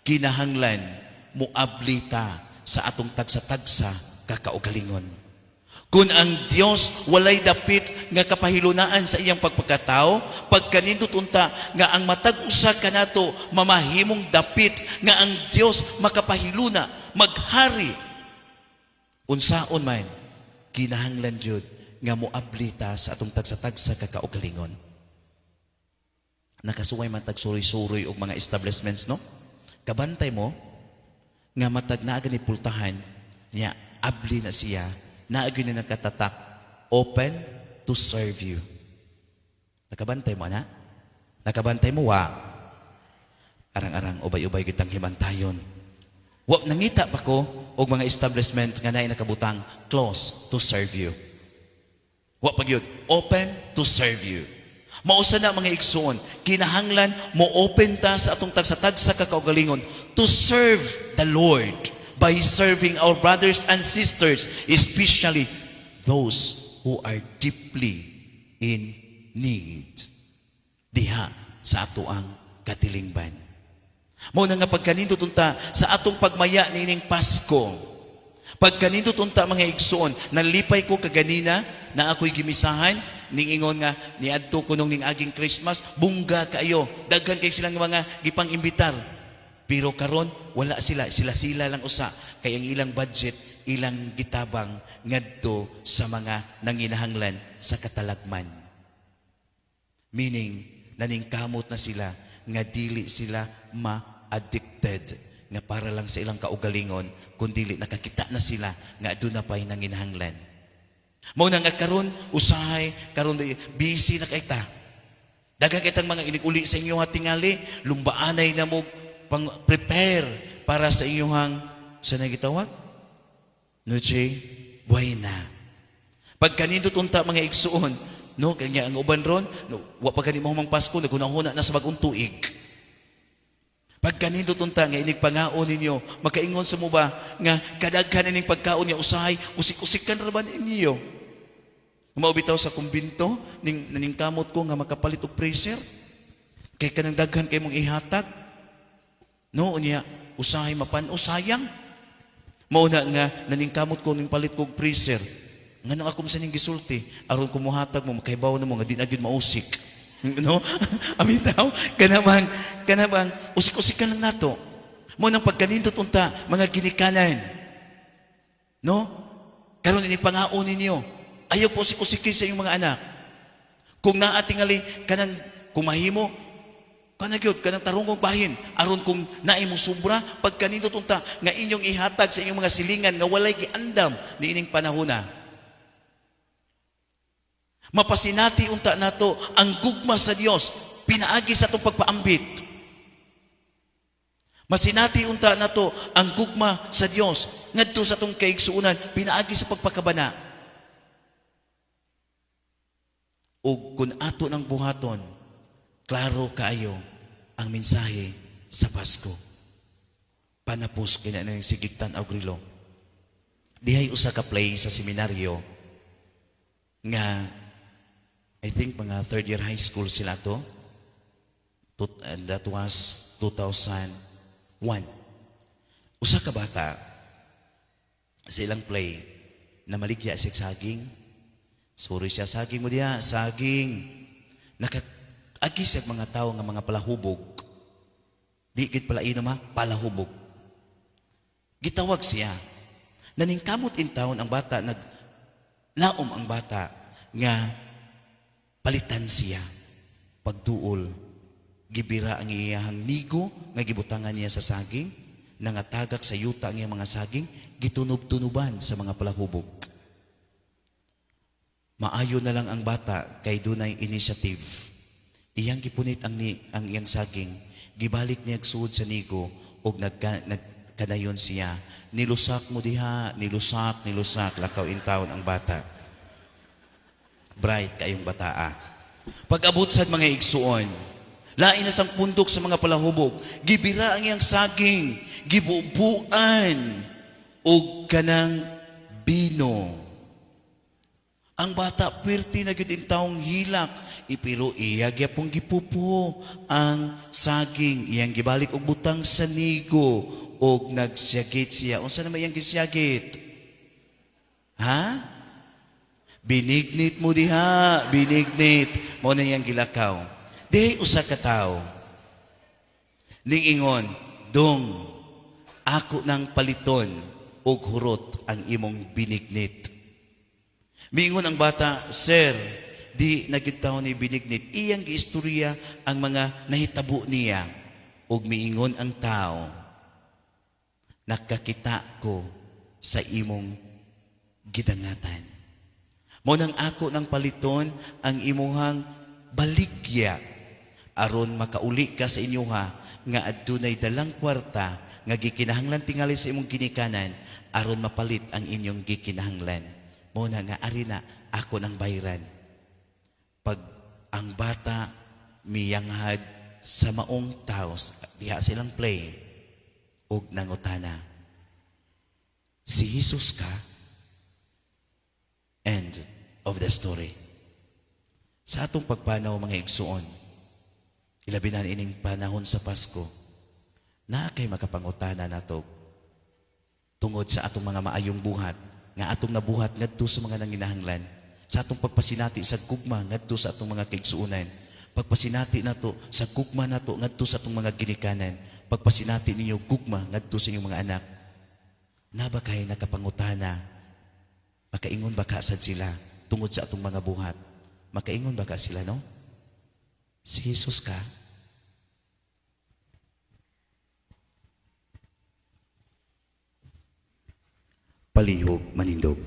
Kinahanglan moabli ta sa atong tagsa-tagsa kakaugalingon. Kung ang Dios walay dapit nga kapahilunaan sa iyang pagpakatao, pagkanindot unta nga ang matag usa kanato mamahimong dapit nga ang Dios makapahiluna, maghari, unsaon man, kinahanglan jud nga moabli ta sa atong tagsa-tagsa kakaugalingon. Nakasuway man tag suroy-suroy og mga establishments, no? Kabantay mo nga matag naa gani pultahan niya, abli na siya, naa gani nakatatak, "Open to serve you." Nakabantay mo na? Nakabantay mo wa? Arang-arang ubay-ubay kitang himantayon. Wa nangita pa ko og mga establishment nga naay nakabutang "Close to serve you." Wa pa gyud, "Open to serve you." Mao sa na, mga igsuon, kinahanglan mo open ta sa atong tagsa-tagsa kakaugalingon to serve the Lord by serving our brothers and sisters, especially those who are deeply in need diha sa ato ang katilingban. Mao na nga pagkanindot unta sa atong pagmaya niining Pasko. Pagkanindot unta, mga igsuon, nalipay ko kaganina na ako'y gimisahan ning ingon nga niadto ko nung ning aging Christmas, bungga kaayo. Daghan kay silang mga gipang-imbitar. Pero karon wala sila, sila-sila lang usa kay ang ilang budget ilang gitabang ngadto sa mga nanginahanglan sa katalagman. Meaning, naningkamot na sila nga dili sila ma-addicted nga para lang sa ilang kaugalingon, kundi nakakita na sila nga doon na pa'y nanginahanglan. Mao na nga karon usahay, karon busy na kay ta. Daghan kitang mga inig-uli sa inyong tingali, lumbaanay na mo pang prepare para sa inyong sa nagitawag Noche Buena. Pagkanindot unta, mga igsuon, no, kanya ang uban ron, no, wa pa gani mo mang Pasko, naghunahuna na sa bagong tuig. Pagkanindot unta nga inig pangaon ninyo, makaingon sa mo ba nga kadaghan ining pagkaon niya usahay, usik-usikan ra ba ninyo? Mao bitaw sa kumbinto, ning naningkamot ko nga makapalit og freezer. Kay kanang daghan kay mong ihatag. No, unya usahay mapan-usayang. Mao na nga naningkamot ko ning palit kog freezer. Nganong ako sa ning gisulti, aron ko mohatag mo makahibaw na mo nga di na gyud mausik. No? Amitaw, kana bang usik-usikan lang nato. Mao nang pagkanindot unta, mga ginikanan. No? Karon ini pangaon ninyo. Ayaw po usik-usikin sa inyong mga anak. Kung naa tingali kanang kumahimo kana gyud kanang tarongong bahin aron kung naay mo sobra, pagkanindot unta nga inyong ihatag sa inyong mga silingan nga walay giandam niining panahona. Mapasinati unta nato ang gugma sa Dios pinaagi sa atong pagpaambit. Masinati unta nato ang gugma sa Dios ngadto sa atong kaigsuonan pinaagi sa pagpakabana. Ug kung ato ng buhaton, klaro kaayo ang mensahe sa Pasko. Panapos kina ng sigig tan-aw rilo. Dihay usa ka play sa seminaryo nga I think mga third year high school sila to. And that was 2001. Usa ka bata sa ilang play na maligya siya saging. Sorry siya, saging mo diya, saging. Nakaagi siya mga tao nga mga palahubog. Di gid pala inom ha, palahubog. Gitawag siya. Naningkamot in town ang bata, nag laom ang bata nga palitan siya. Pagduol, gibira ang iyahang nigo nga gibutangan niya sa saging, nangatagak sa yuta ang iyang mga saging, gitunob-tunuban sa mga palahubog. Maayo na lang ang bata kay dunay initiative. Iyang gipunit ang iyang saging, gibalik niya suod sa nigo og nagkanayon siya. Nilusak mo diha, nilusak, nilusak, lakaw in town ang bata. Bright kayong bataa. Pag-abot sad, mga igsuon, lain na sang pundok sa mga palahubog, gibira ang iyang saging, gibubuan og kanang bino. Ang bata puwerte na gyud in taong hilak, ipiro iya gyapong gipupo ang saging, iyang gibalik og butang sa nigo og nagsiyagit siya. Unsa naman iyang gisiyagit? Ha? Binignit mo diha, binignit. Mo na iyang gilakaw. Dihay usa ka tawo ning ingon, "Dong, ako nang paliton og hurot ang imong binignit." Miingon ang bata, "Sir, di na gyud ni binignit." Iyang giistorya ang mga nahitabo niya. Ug miingon ang tao, "Nakakita ko sa imong gidangatan. Mo nang ako nang paliton ang imuhang baligya aron makauli ka sa inyoha nga adunay dalang kwarta nga gikinahanglan tingali sa imong ginikanan aron mapalit ang inyong gikinahanglan. Mo na nga ari na, ako nang bayran." Pag ang bata miyanghad sa maong tao diha silang play og nangutana, "Si Jesus ka?" End of the story. Sa atong pagpanaw, mga igsuon, ilabi na ining panahon sa Pasko, naa kay makapangutana nato tungod sa atong mga maayong buhat nga atong nabuhat ngadto sa mga nanginahanglan, sa atong pagpasinati sa gugma ngadto sa atong mga kaigsuonan, pagpasinati nato sa gugma nato ngadto sa atong mga ginikanan, pagpasinati ninyo gugma ngadto sa inyong mga anak, na ba kay nakapangutana, makaingon ba ka sad sila tungod sa atong mga buhat? Makaingon ba ka sila, no? "Si Jesus ka?" Palihog manindog.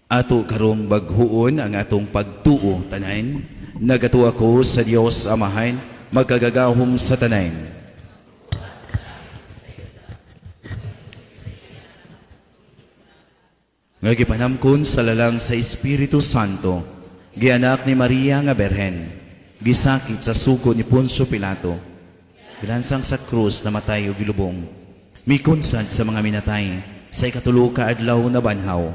Ato karong baghuon ang atong pagtuo tanan. Nagatuo ako sa Dios Amahan, magkagagahom sa tanan. Nga gipanamkon sa lalang sa Espiritu Santo, gianak ni Maria nga Berhen, gisakit sa sugo ni Poncio Pilato, gilansang sa krus, namatay ug gilubong, mikunsad sa mga minatay, sa ikatulo ka adlaw nabanhaw,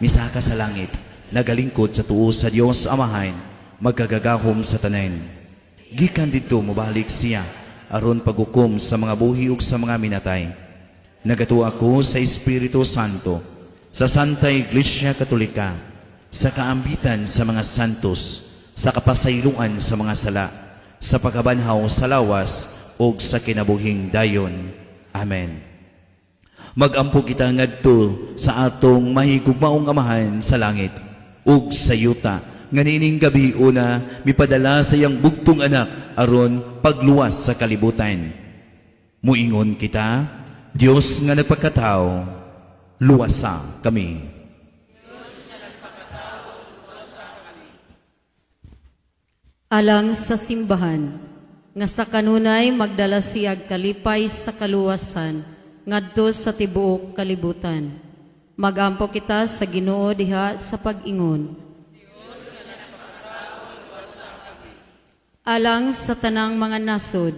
misaka sa langit, nagalingkod sa tuo sa Dios Amahan, magkagagahom sa tanan. Gikan didto mobalik siya aron paghukom sa mga buhi ug sa mga minatay. Nagatuo ako sa Espiritu Santo, sa Santa Iglesia Katolika, sa kaambitan sa mga santos, sa kapasayloan sa mga sala, sa pagkabanhaw sa lawas ug sa kinabuhing dayon. Amen. Magampo kita ngadto sa atong mahigugmaong Amahan sa langit ug sa yuta nga niining gabi una mipadala sa iyang bugtong anak aron pagluwas sa kalibutan. Muingon kita, Dios nga nagpakatao, luwasa kami. Alang sa simbahan, nga sa kanunay magdala siyag kalipay sa kaluwasan ngadto sa tibuok kalibutan. Magampo kita sa Ginoo diha sa pag-ingon. Alang sa tanang mga nasod,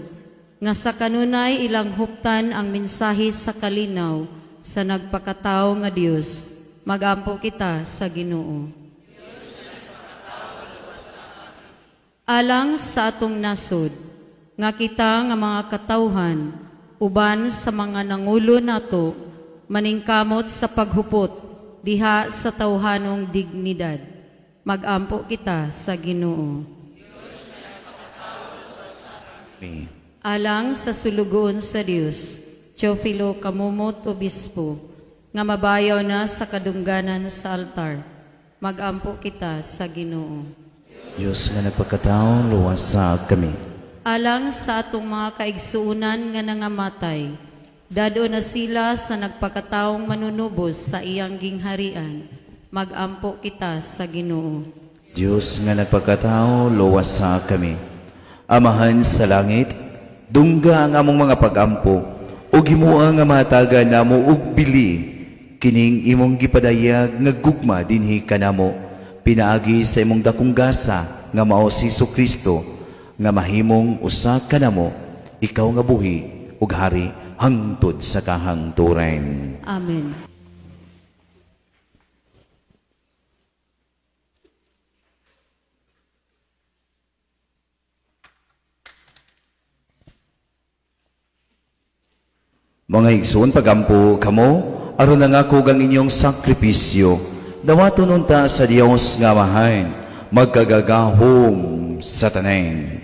nga sa kanunay ilang huptan ang mensahe sa kalinaw sa nagpakatao nga Dios. Magampo kita sa Ginoo. Alang sa atong nasod, nga kita nga mga katawhan, uban sa mga nangulo nato, maningkamot sa paghupot, diha sa tawhanong dignidad. Magampo kita sa Ginoo. Amen. Alang sa sulugoon sa Dios, Teofilo Camomot Obispo, nga mabayaw na sa kadungganan sa altar, magampo kita sa Ginoo. Diyos nga nagpagkatao, luwasa kami. Alang sa atong mga kaigsuunan nga nangamatay, dad-on na sila sa nagpakataong manunubos sa iyang gingharian, magampo kita sa Ginoo. Diyos nga nagpagkatao, luwasa kami. Amahan sa langit, dungga ang among mga pagampo, ug himoa nga mahatagan namo og bili, kining imong gipadayag nga gugma dinhi kanamo, pinaagi sa imong dakong gasa nga mao si Kristo, nga mahimong usa kanamo, ikaw nga buhi ug hari hangtod sa kahangturan. Amen. Mga igsoon, pagampo kamo, aron nangakog ang inyong sakripisyo. Dawaton unta sa Dios nga Amahan, magkagagahom sa tanan.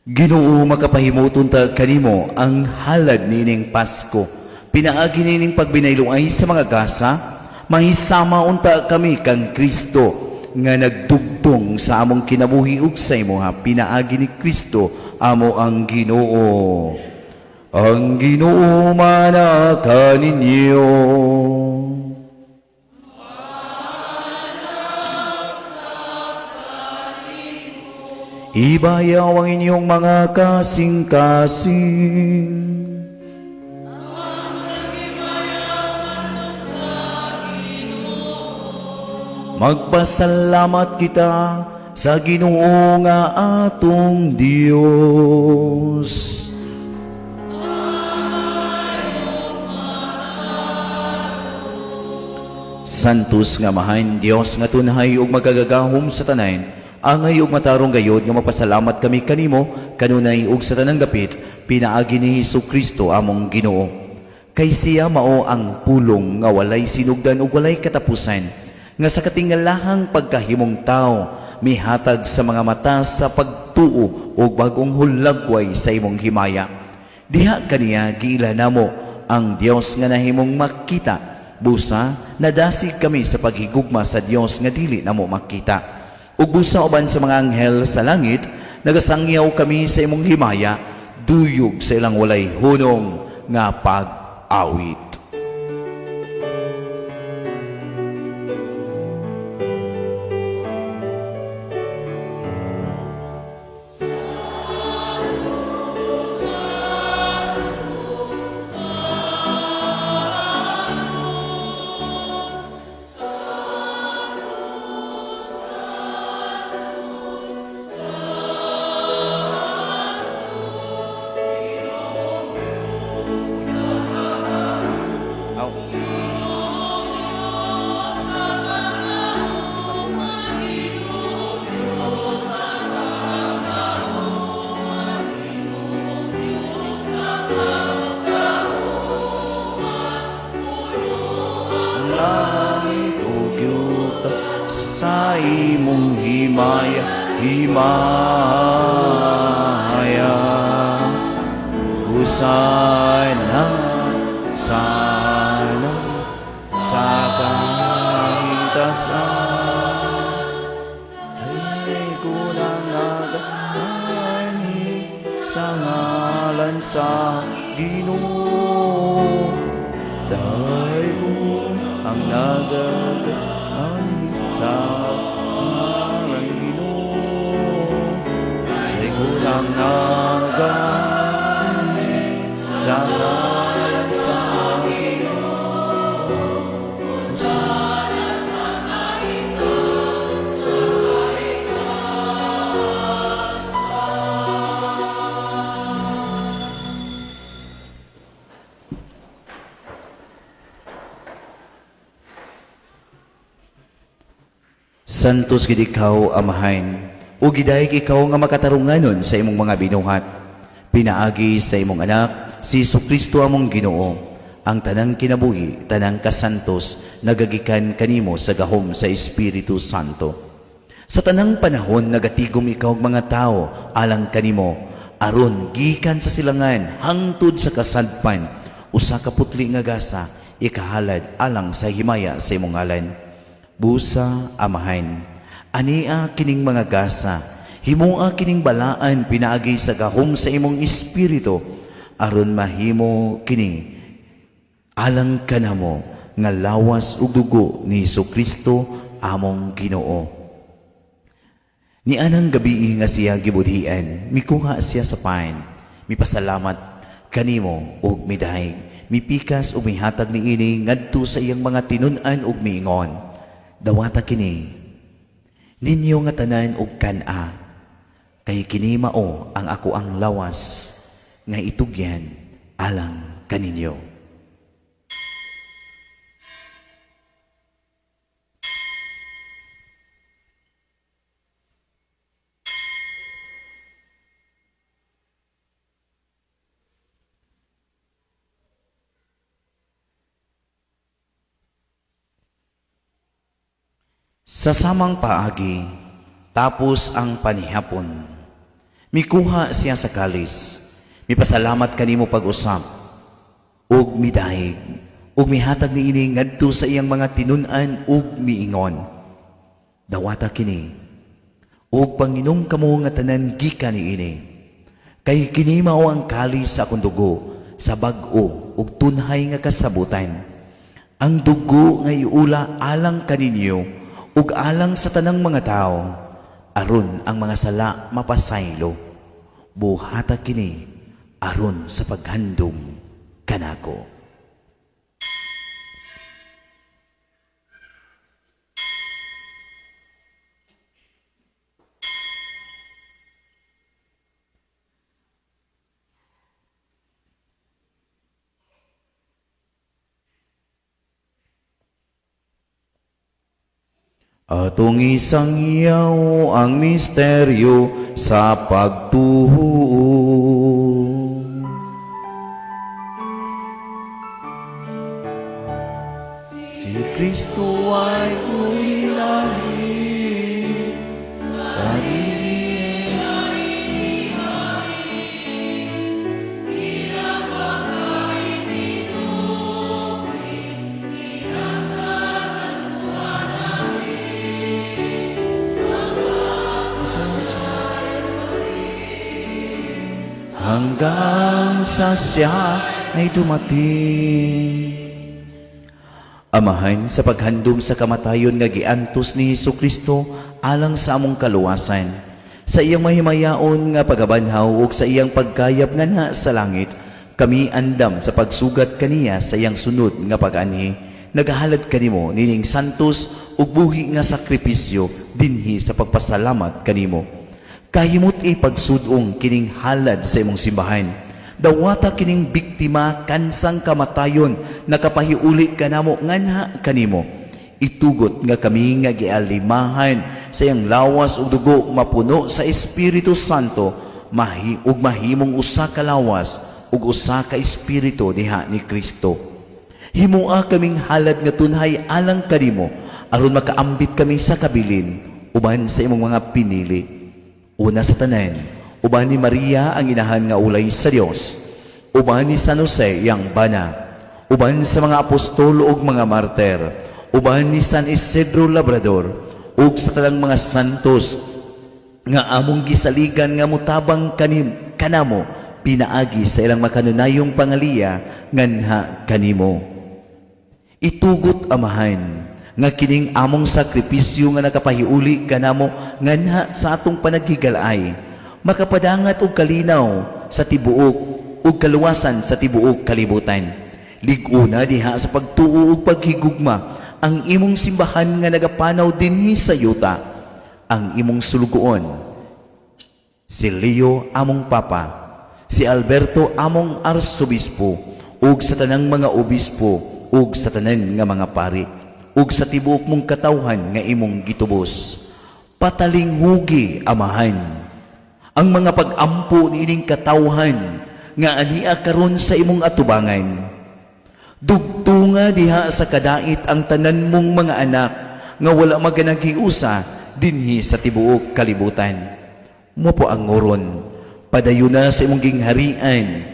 Ginoo, makapahimuton ta kanimo ang halad niining Pasko. Pinaagi niining pagbinayloay sa mga gasa, mahisama unta kami kang Kristo nga nagdugtong sa among kinabuhi ug sa imuha. Pinaagi ni Kristo amo ang Ginoo. Ang Ginoo mana kaninyo. Ibayaw ang inyong mga kasing-kasing. Magpasalamat kita sa Ginoo nga atong Dios. Santos nga Amahan, Dios nga tunhay ug magagagahom sa tanan, angay ug matarong gayod nga magpasalamat kami kanimo kanunay ug sa tanang dapit pinaagi ni Hesus Kristo among Ginoo. Kay siya mao ang pulong nga walay sinugdan ug walay katapusan, nga sa katingalahang pagkahimong tao mihatag sa mga mata sa pagtuo ug bag-ong hulagway sa imong himaya. Diha kaniya giila namo ang Dios nga nahimong makita. Busa nadasig kami sa paghigugma sa Dios nga dili namo makita. Ug busa uban sa mga anghel sa langit, nagasangyaw kami sa imong himaya, duyog sa ilang walay hunong nga pag-awit. Langit ug yuta sa imong himaya, himaya. Hosana, sana sa kahitasan. Ay kulang nagani sa ngalan sa Ginoo. Dahil ang nagagani sa ngalan Ginoo. Dahil ang nagani sa ngalan sa Ginoo. Santos gid ikaw, Amahan, ug gidayeg ikaw nga makatarunganon sa imong mga binuhat. Pinaagi sa imong anak, si Kristo among Ginoo, ang tanang kinabuhi, tanang kasantos, nagagikan kanimo sa gahom sa Espiritu Santo. Sa tanang panahon nagatigom ikaw og mga tao alang kanimo, aron gikan sa silangan hangtod sa kasadpan, usa ka putli nga gasa ikahalad alang sa himaya sa imong ngalan. Busa, Amahan, ania kining mga gasa, himoa kining balaan pinaagi sa gahom sa imong espiritu, aron mahimo kini alang kanamo nga lawas ug dugo ni Kristo among Ginoo. Nianang gabii nga siya gibudhian, mikuha siya sa pan, mipasalamat kanimo ug midayeg, mipikas ug mihatag niini ngadto sa iyang mga tinun-an ug miingon, "Dawata kini ninyo nga tanan ug kan-a, kay kini mao ang akoang lawas nga itugyan alang kaninyo." Sa samang paagi, tapos ang panihapon, mikuha siya sa kalis, mipasalamat kanimo pag-usap, ug midayeg, ug mihatag niini ngadto sa iyang mga tinun-an ug miingon, "Dawata kini, ug panginom kamo nga tanan gikan niini, kay kini mao ang kalis sa akong dugo sa bag-o ug tunhay nga kasabutan. Ang dugo nga iula alang kaninyo ug alang sa tanang mga tao, aron ang mga sala mapasaylo. Buhata kini aron sa paghandom kanako." Atong isangyaw ang misteryo sa pagtuo. Si Kristo ay ulilangit sa hanggang sa siya ay dumating. Amahan, sa paghandom sa kamatayon nga giantos ni Hesus Kristo alang sa among kaluwasan, sa iyang mahimayaon nga pagabanhaw ug sa iyang pagkayab nganha sa langit, kami andam sa pagsugat kaniya sa iyang sunod nga pag-anhi. Nagahalad kanimo nining santos ug buhi nga sakripisyo dinhi sa pagpasalamat kanimo. Kahimut ipagsudong kining halad sa imong simbahan. Dawata kining biktima kansang kamatayon nakapahiuli kanamo nganha kanimo. Itugot nga kami nga gialimahan sa iyang lawas ug dugo mapuno sa Espiritu Santo mahi ug mahimong usa ka lawas ug usa ka espiritu diha ni Kristo. Himoa kaming halad nga tunhay alang kanimo aron makaambit kami sa kabilin uban sa imong mga pinili. Una sa tanan, uban ni Maria ang inahan nga ulay sa Dios, uban ni San Jose iyang bana, uban sa mga apostol ug mga martir, uban ni San Isidro Labrador, ug sa tanang mga santos nga among gisaligan nga mutabang kanim kanamo pinaagi sa ilang makanunayong pangaliya nganha kanimo. Itugot, Amahan, nga kining among sakripisyo nga nakapahiuli kanamo nganha sa atong panaghigalay makapadangat og kalinaw sa tibuok ug kaluwasan sa tibuok kalibutan. Lig-una diha sa pagtuo ug paghigugma ang imong simbahan nga nagapanaw dinhi sa yuta, ang imong sulugoon si Leo among Papa, si Alberto among Arsobispo, ug sa tanang mga obispo ug sa tanan nga mga pari, ug sa tibuok mong katawhan nga imong gitubos. Patalinghugi, Amahan, ang mga pag-ampo niining katawhan nga ania karon sa imong atubangan. Dugtunga diha sa kadait ang tanan mong mga anak nga wala maganaghiusa dinhi sa tibuok kalibutan. Mo po ang nguron, padayuna sa imong gingharian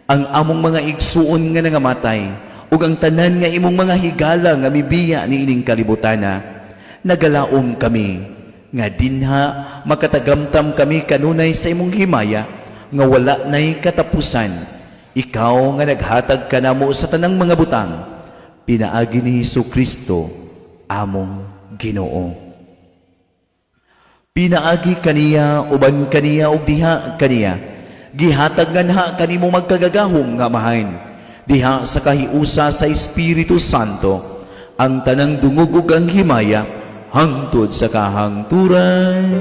ang among mga igsuon nga nangamatay ug ang tanan nga imong mga higala nga mibiya niining kalibutana. Nagalaom kami nga dinha makatagamtam kami kanunay sa imong himaya nga wala nay katapusan. Ikaw nga naghatag kanamo sa tanang mga butang pinaagi ni Hesus Kristo among Ginoo. Pinaagi kaniya, uban kaniya ug diha kaniya, gihatag nganha kanimo magkagagahom nga Amahan diha sa kahiusa sa Espiritu Santo, ang tanang dungog ug ang himaya hangtod sa kahangturan.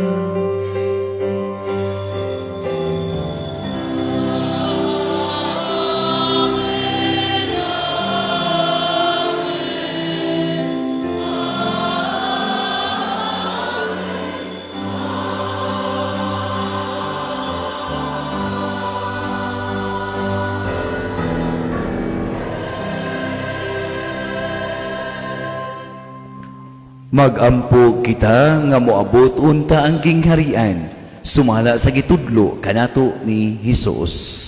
Magampo kita nga moabot unta ang gingharian sumala sa gitudlo kanato ni Hesus.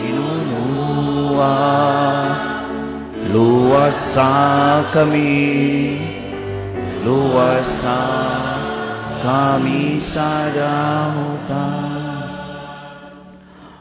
Ginoo, luwasa kami, luwasa kami sa dautan.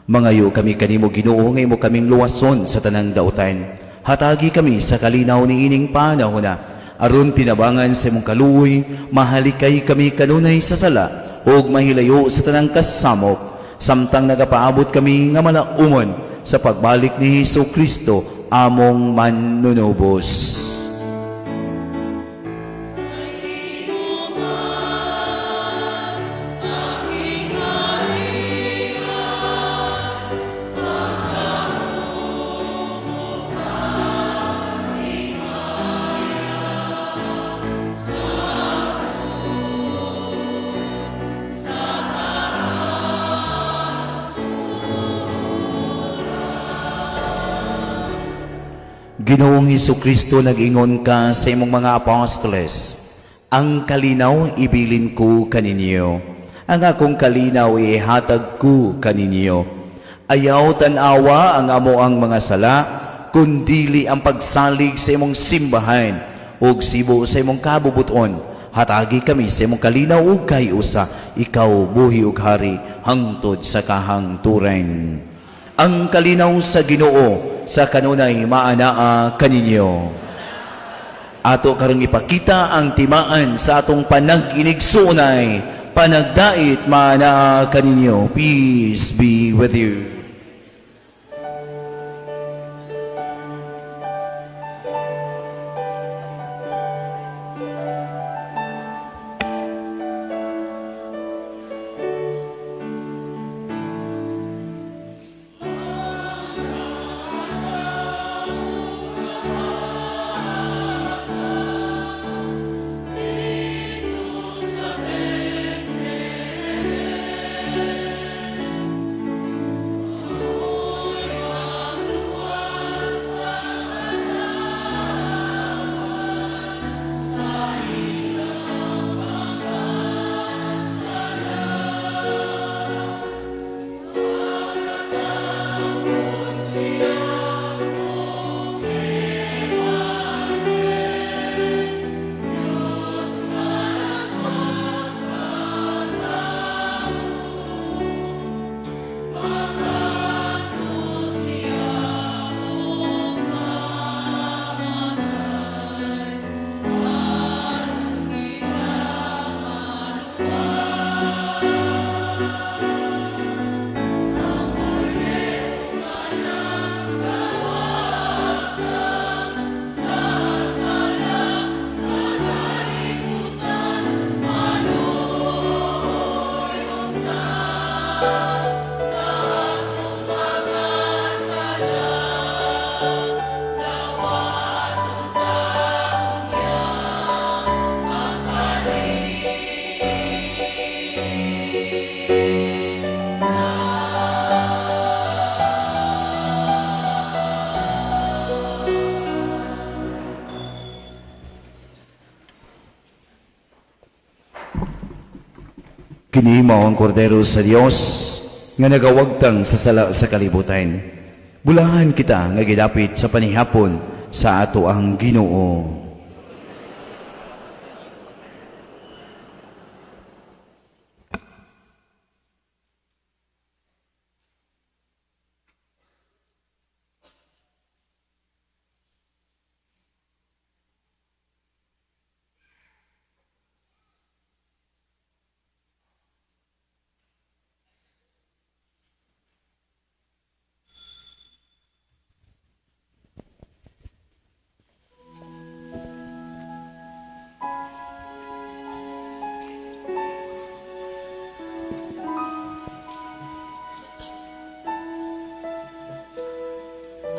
Mangayo kami kanimo, Ginoo, nga imo kaming luwason sa tanang dautan. Hatagi kami sa kalinaw ni ining panahona aron tinabangan sa imong kaluoy, mahalikay kami kanunay sa sala ug mahilayo sa tanang kasamok samtang nagapaabot kami nga malaumon sa pagbalik ni Hesus Kristo among manunubos. Ginoong Hesus Kristo, nag-ingon ka sa imong mga apostoles, "Ang kalinaw ibilin ko kaninyo. Ang akong kalinaw ihatag ko kaninyo. Ayaw tan-awa ang amoang mga sala, kundili ang pagsalig sa imong simbahan ug sibo sa imong kabubuton. Hatagi kami sa imong kalinaw ug kahiusa, ikaw buhi ug hari hangtod sa kahangturan." Ang kalinaw sa Ginoo sa kanunay maanaa kaninyo. Ato karong ipakita ang timaan sa atong panag-inigsuonay, panagdait maanaa kaninyo. Peace be with you. Kini mao ang kordero sa Dios nga nagawagtang sa sala sa kalibutan. Bulahan kita nga gidapit sa panihapon sa ato ang Ginoo.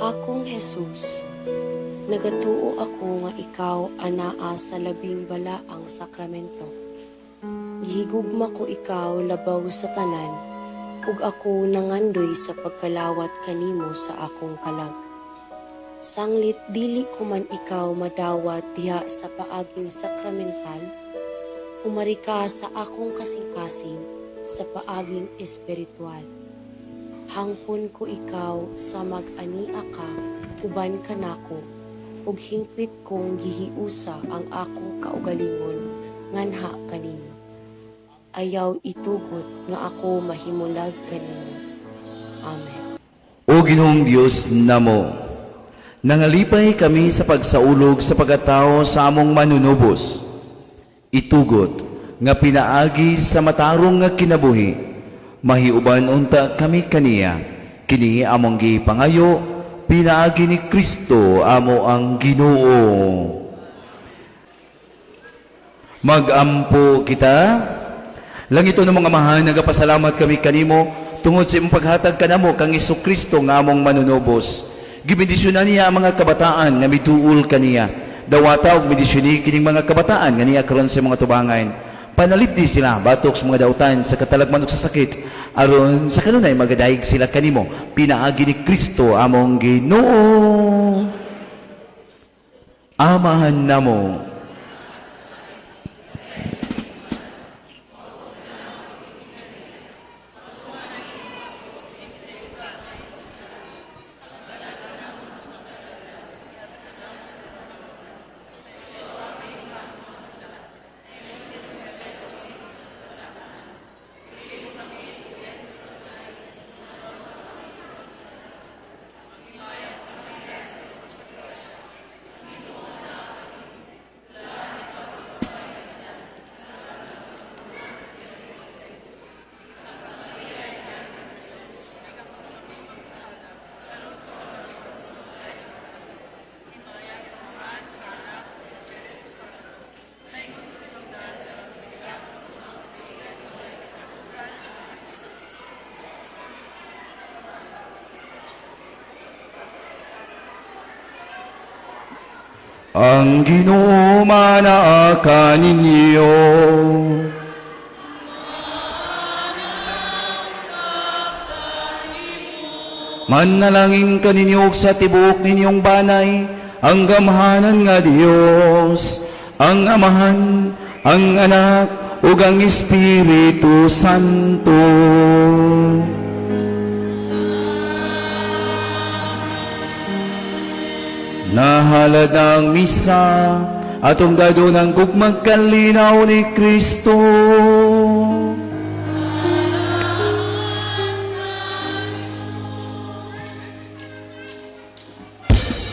Akong Jesus, nagatuo ako nga ikaw anaa sa labing balaang sakramento. Gihigugma ko ikaw labaw sa tanan, ug ako nangandoy sa pagkalawat kanimo sa akong kalag. Sanglit dili ko man ikaw madawat diha sa paaging sakramental, umari ka sa akong kasing-kasing sa paaging espiritual. Hangpon ko ikaw sa mag-ania ka uban kanako, ug hingpit kong gihiusa ang akong kaugalingon nganha kanimo. Ayaw itugot nga ako mahimulag kanimo. Amen. O Ginoong Dios namo, nangalipay kami sa pagsaulog sa pagkatao sa among manunubos. Itugot nga pinaagi sa matarong nga kinabuhi, mahiuban unta kami kaniya. Kini among gipangayo, pinaagi ni Kristo amo ang Ginoo. Magampo kita. Langit ng mga amahan, nagapasalamat kami kanimo tungod sa imong paghatag kanamo kang Hesukristo nga among manunubos. Gibendisyonan niya ang mga kabataan nga miduol kaniya. Dawata og bendisyoni kining mga kabataan nga niya karon sa mga tubangan. Panalipdi sila batok sa mga dautan sa katalagman ug sa sakit, aron sa kanunay magadayeg sila kanimo pinaagi ni Kristo among Ginoo. Amahan namo. Ang Ginoo manaa kaninyo. Manalangin kaninyo sa tibuok ninyong banay ang gamhanan nga Dios, ang Amahan, ang Anak, ug ang Espiritu Santo. Nahalad ang misa, atong dadon ang gugmag kalinaw ni Kristo.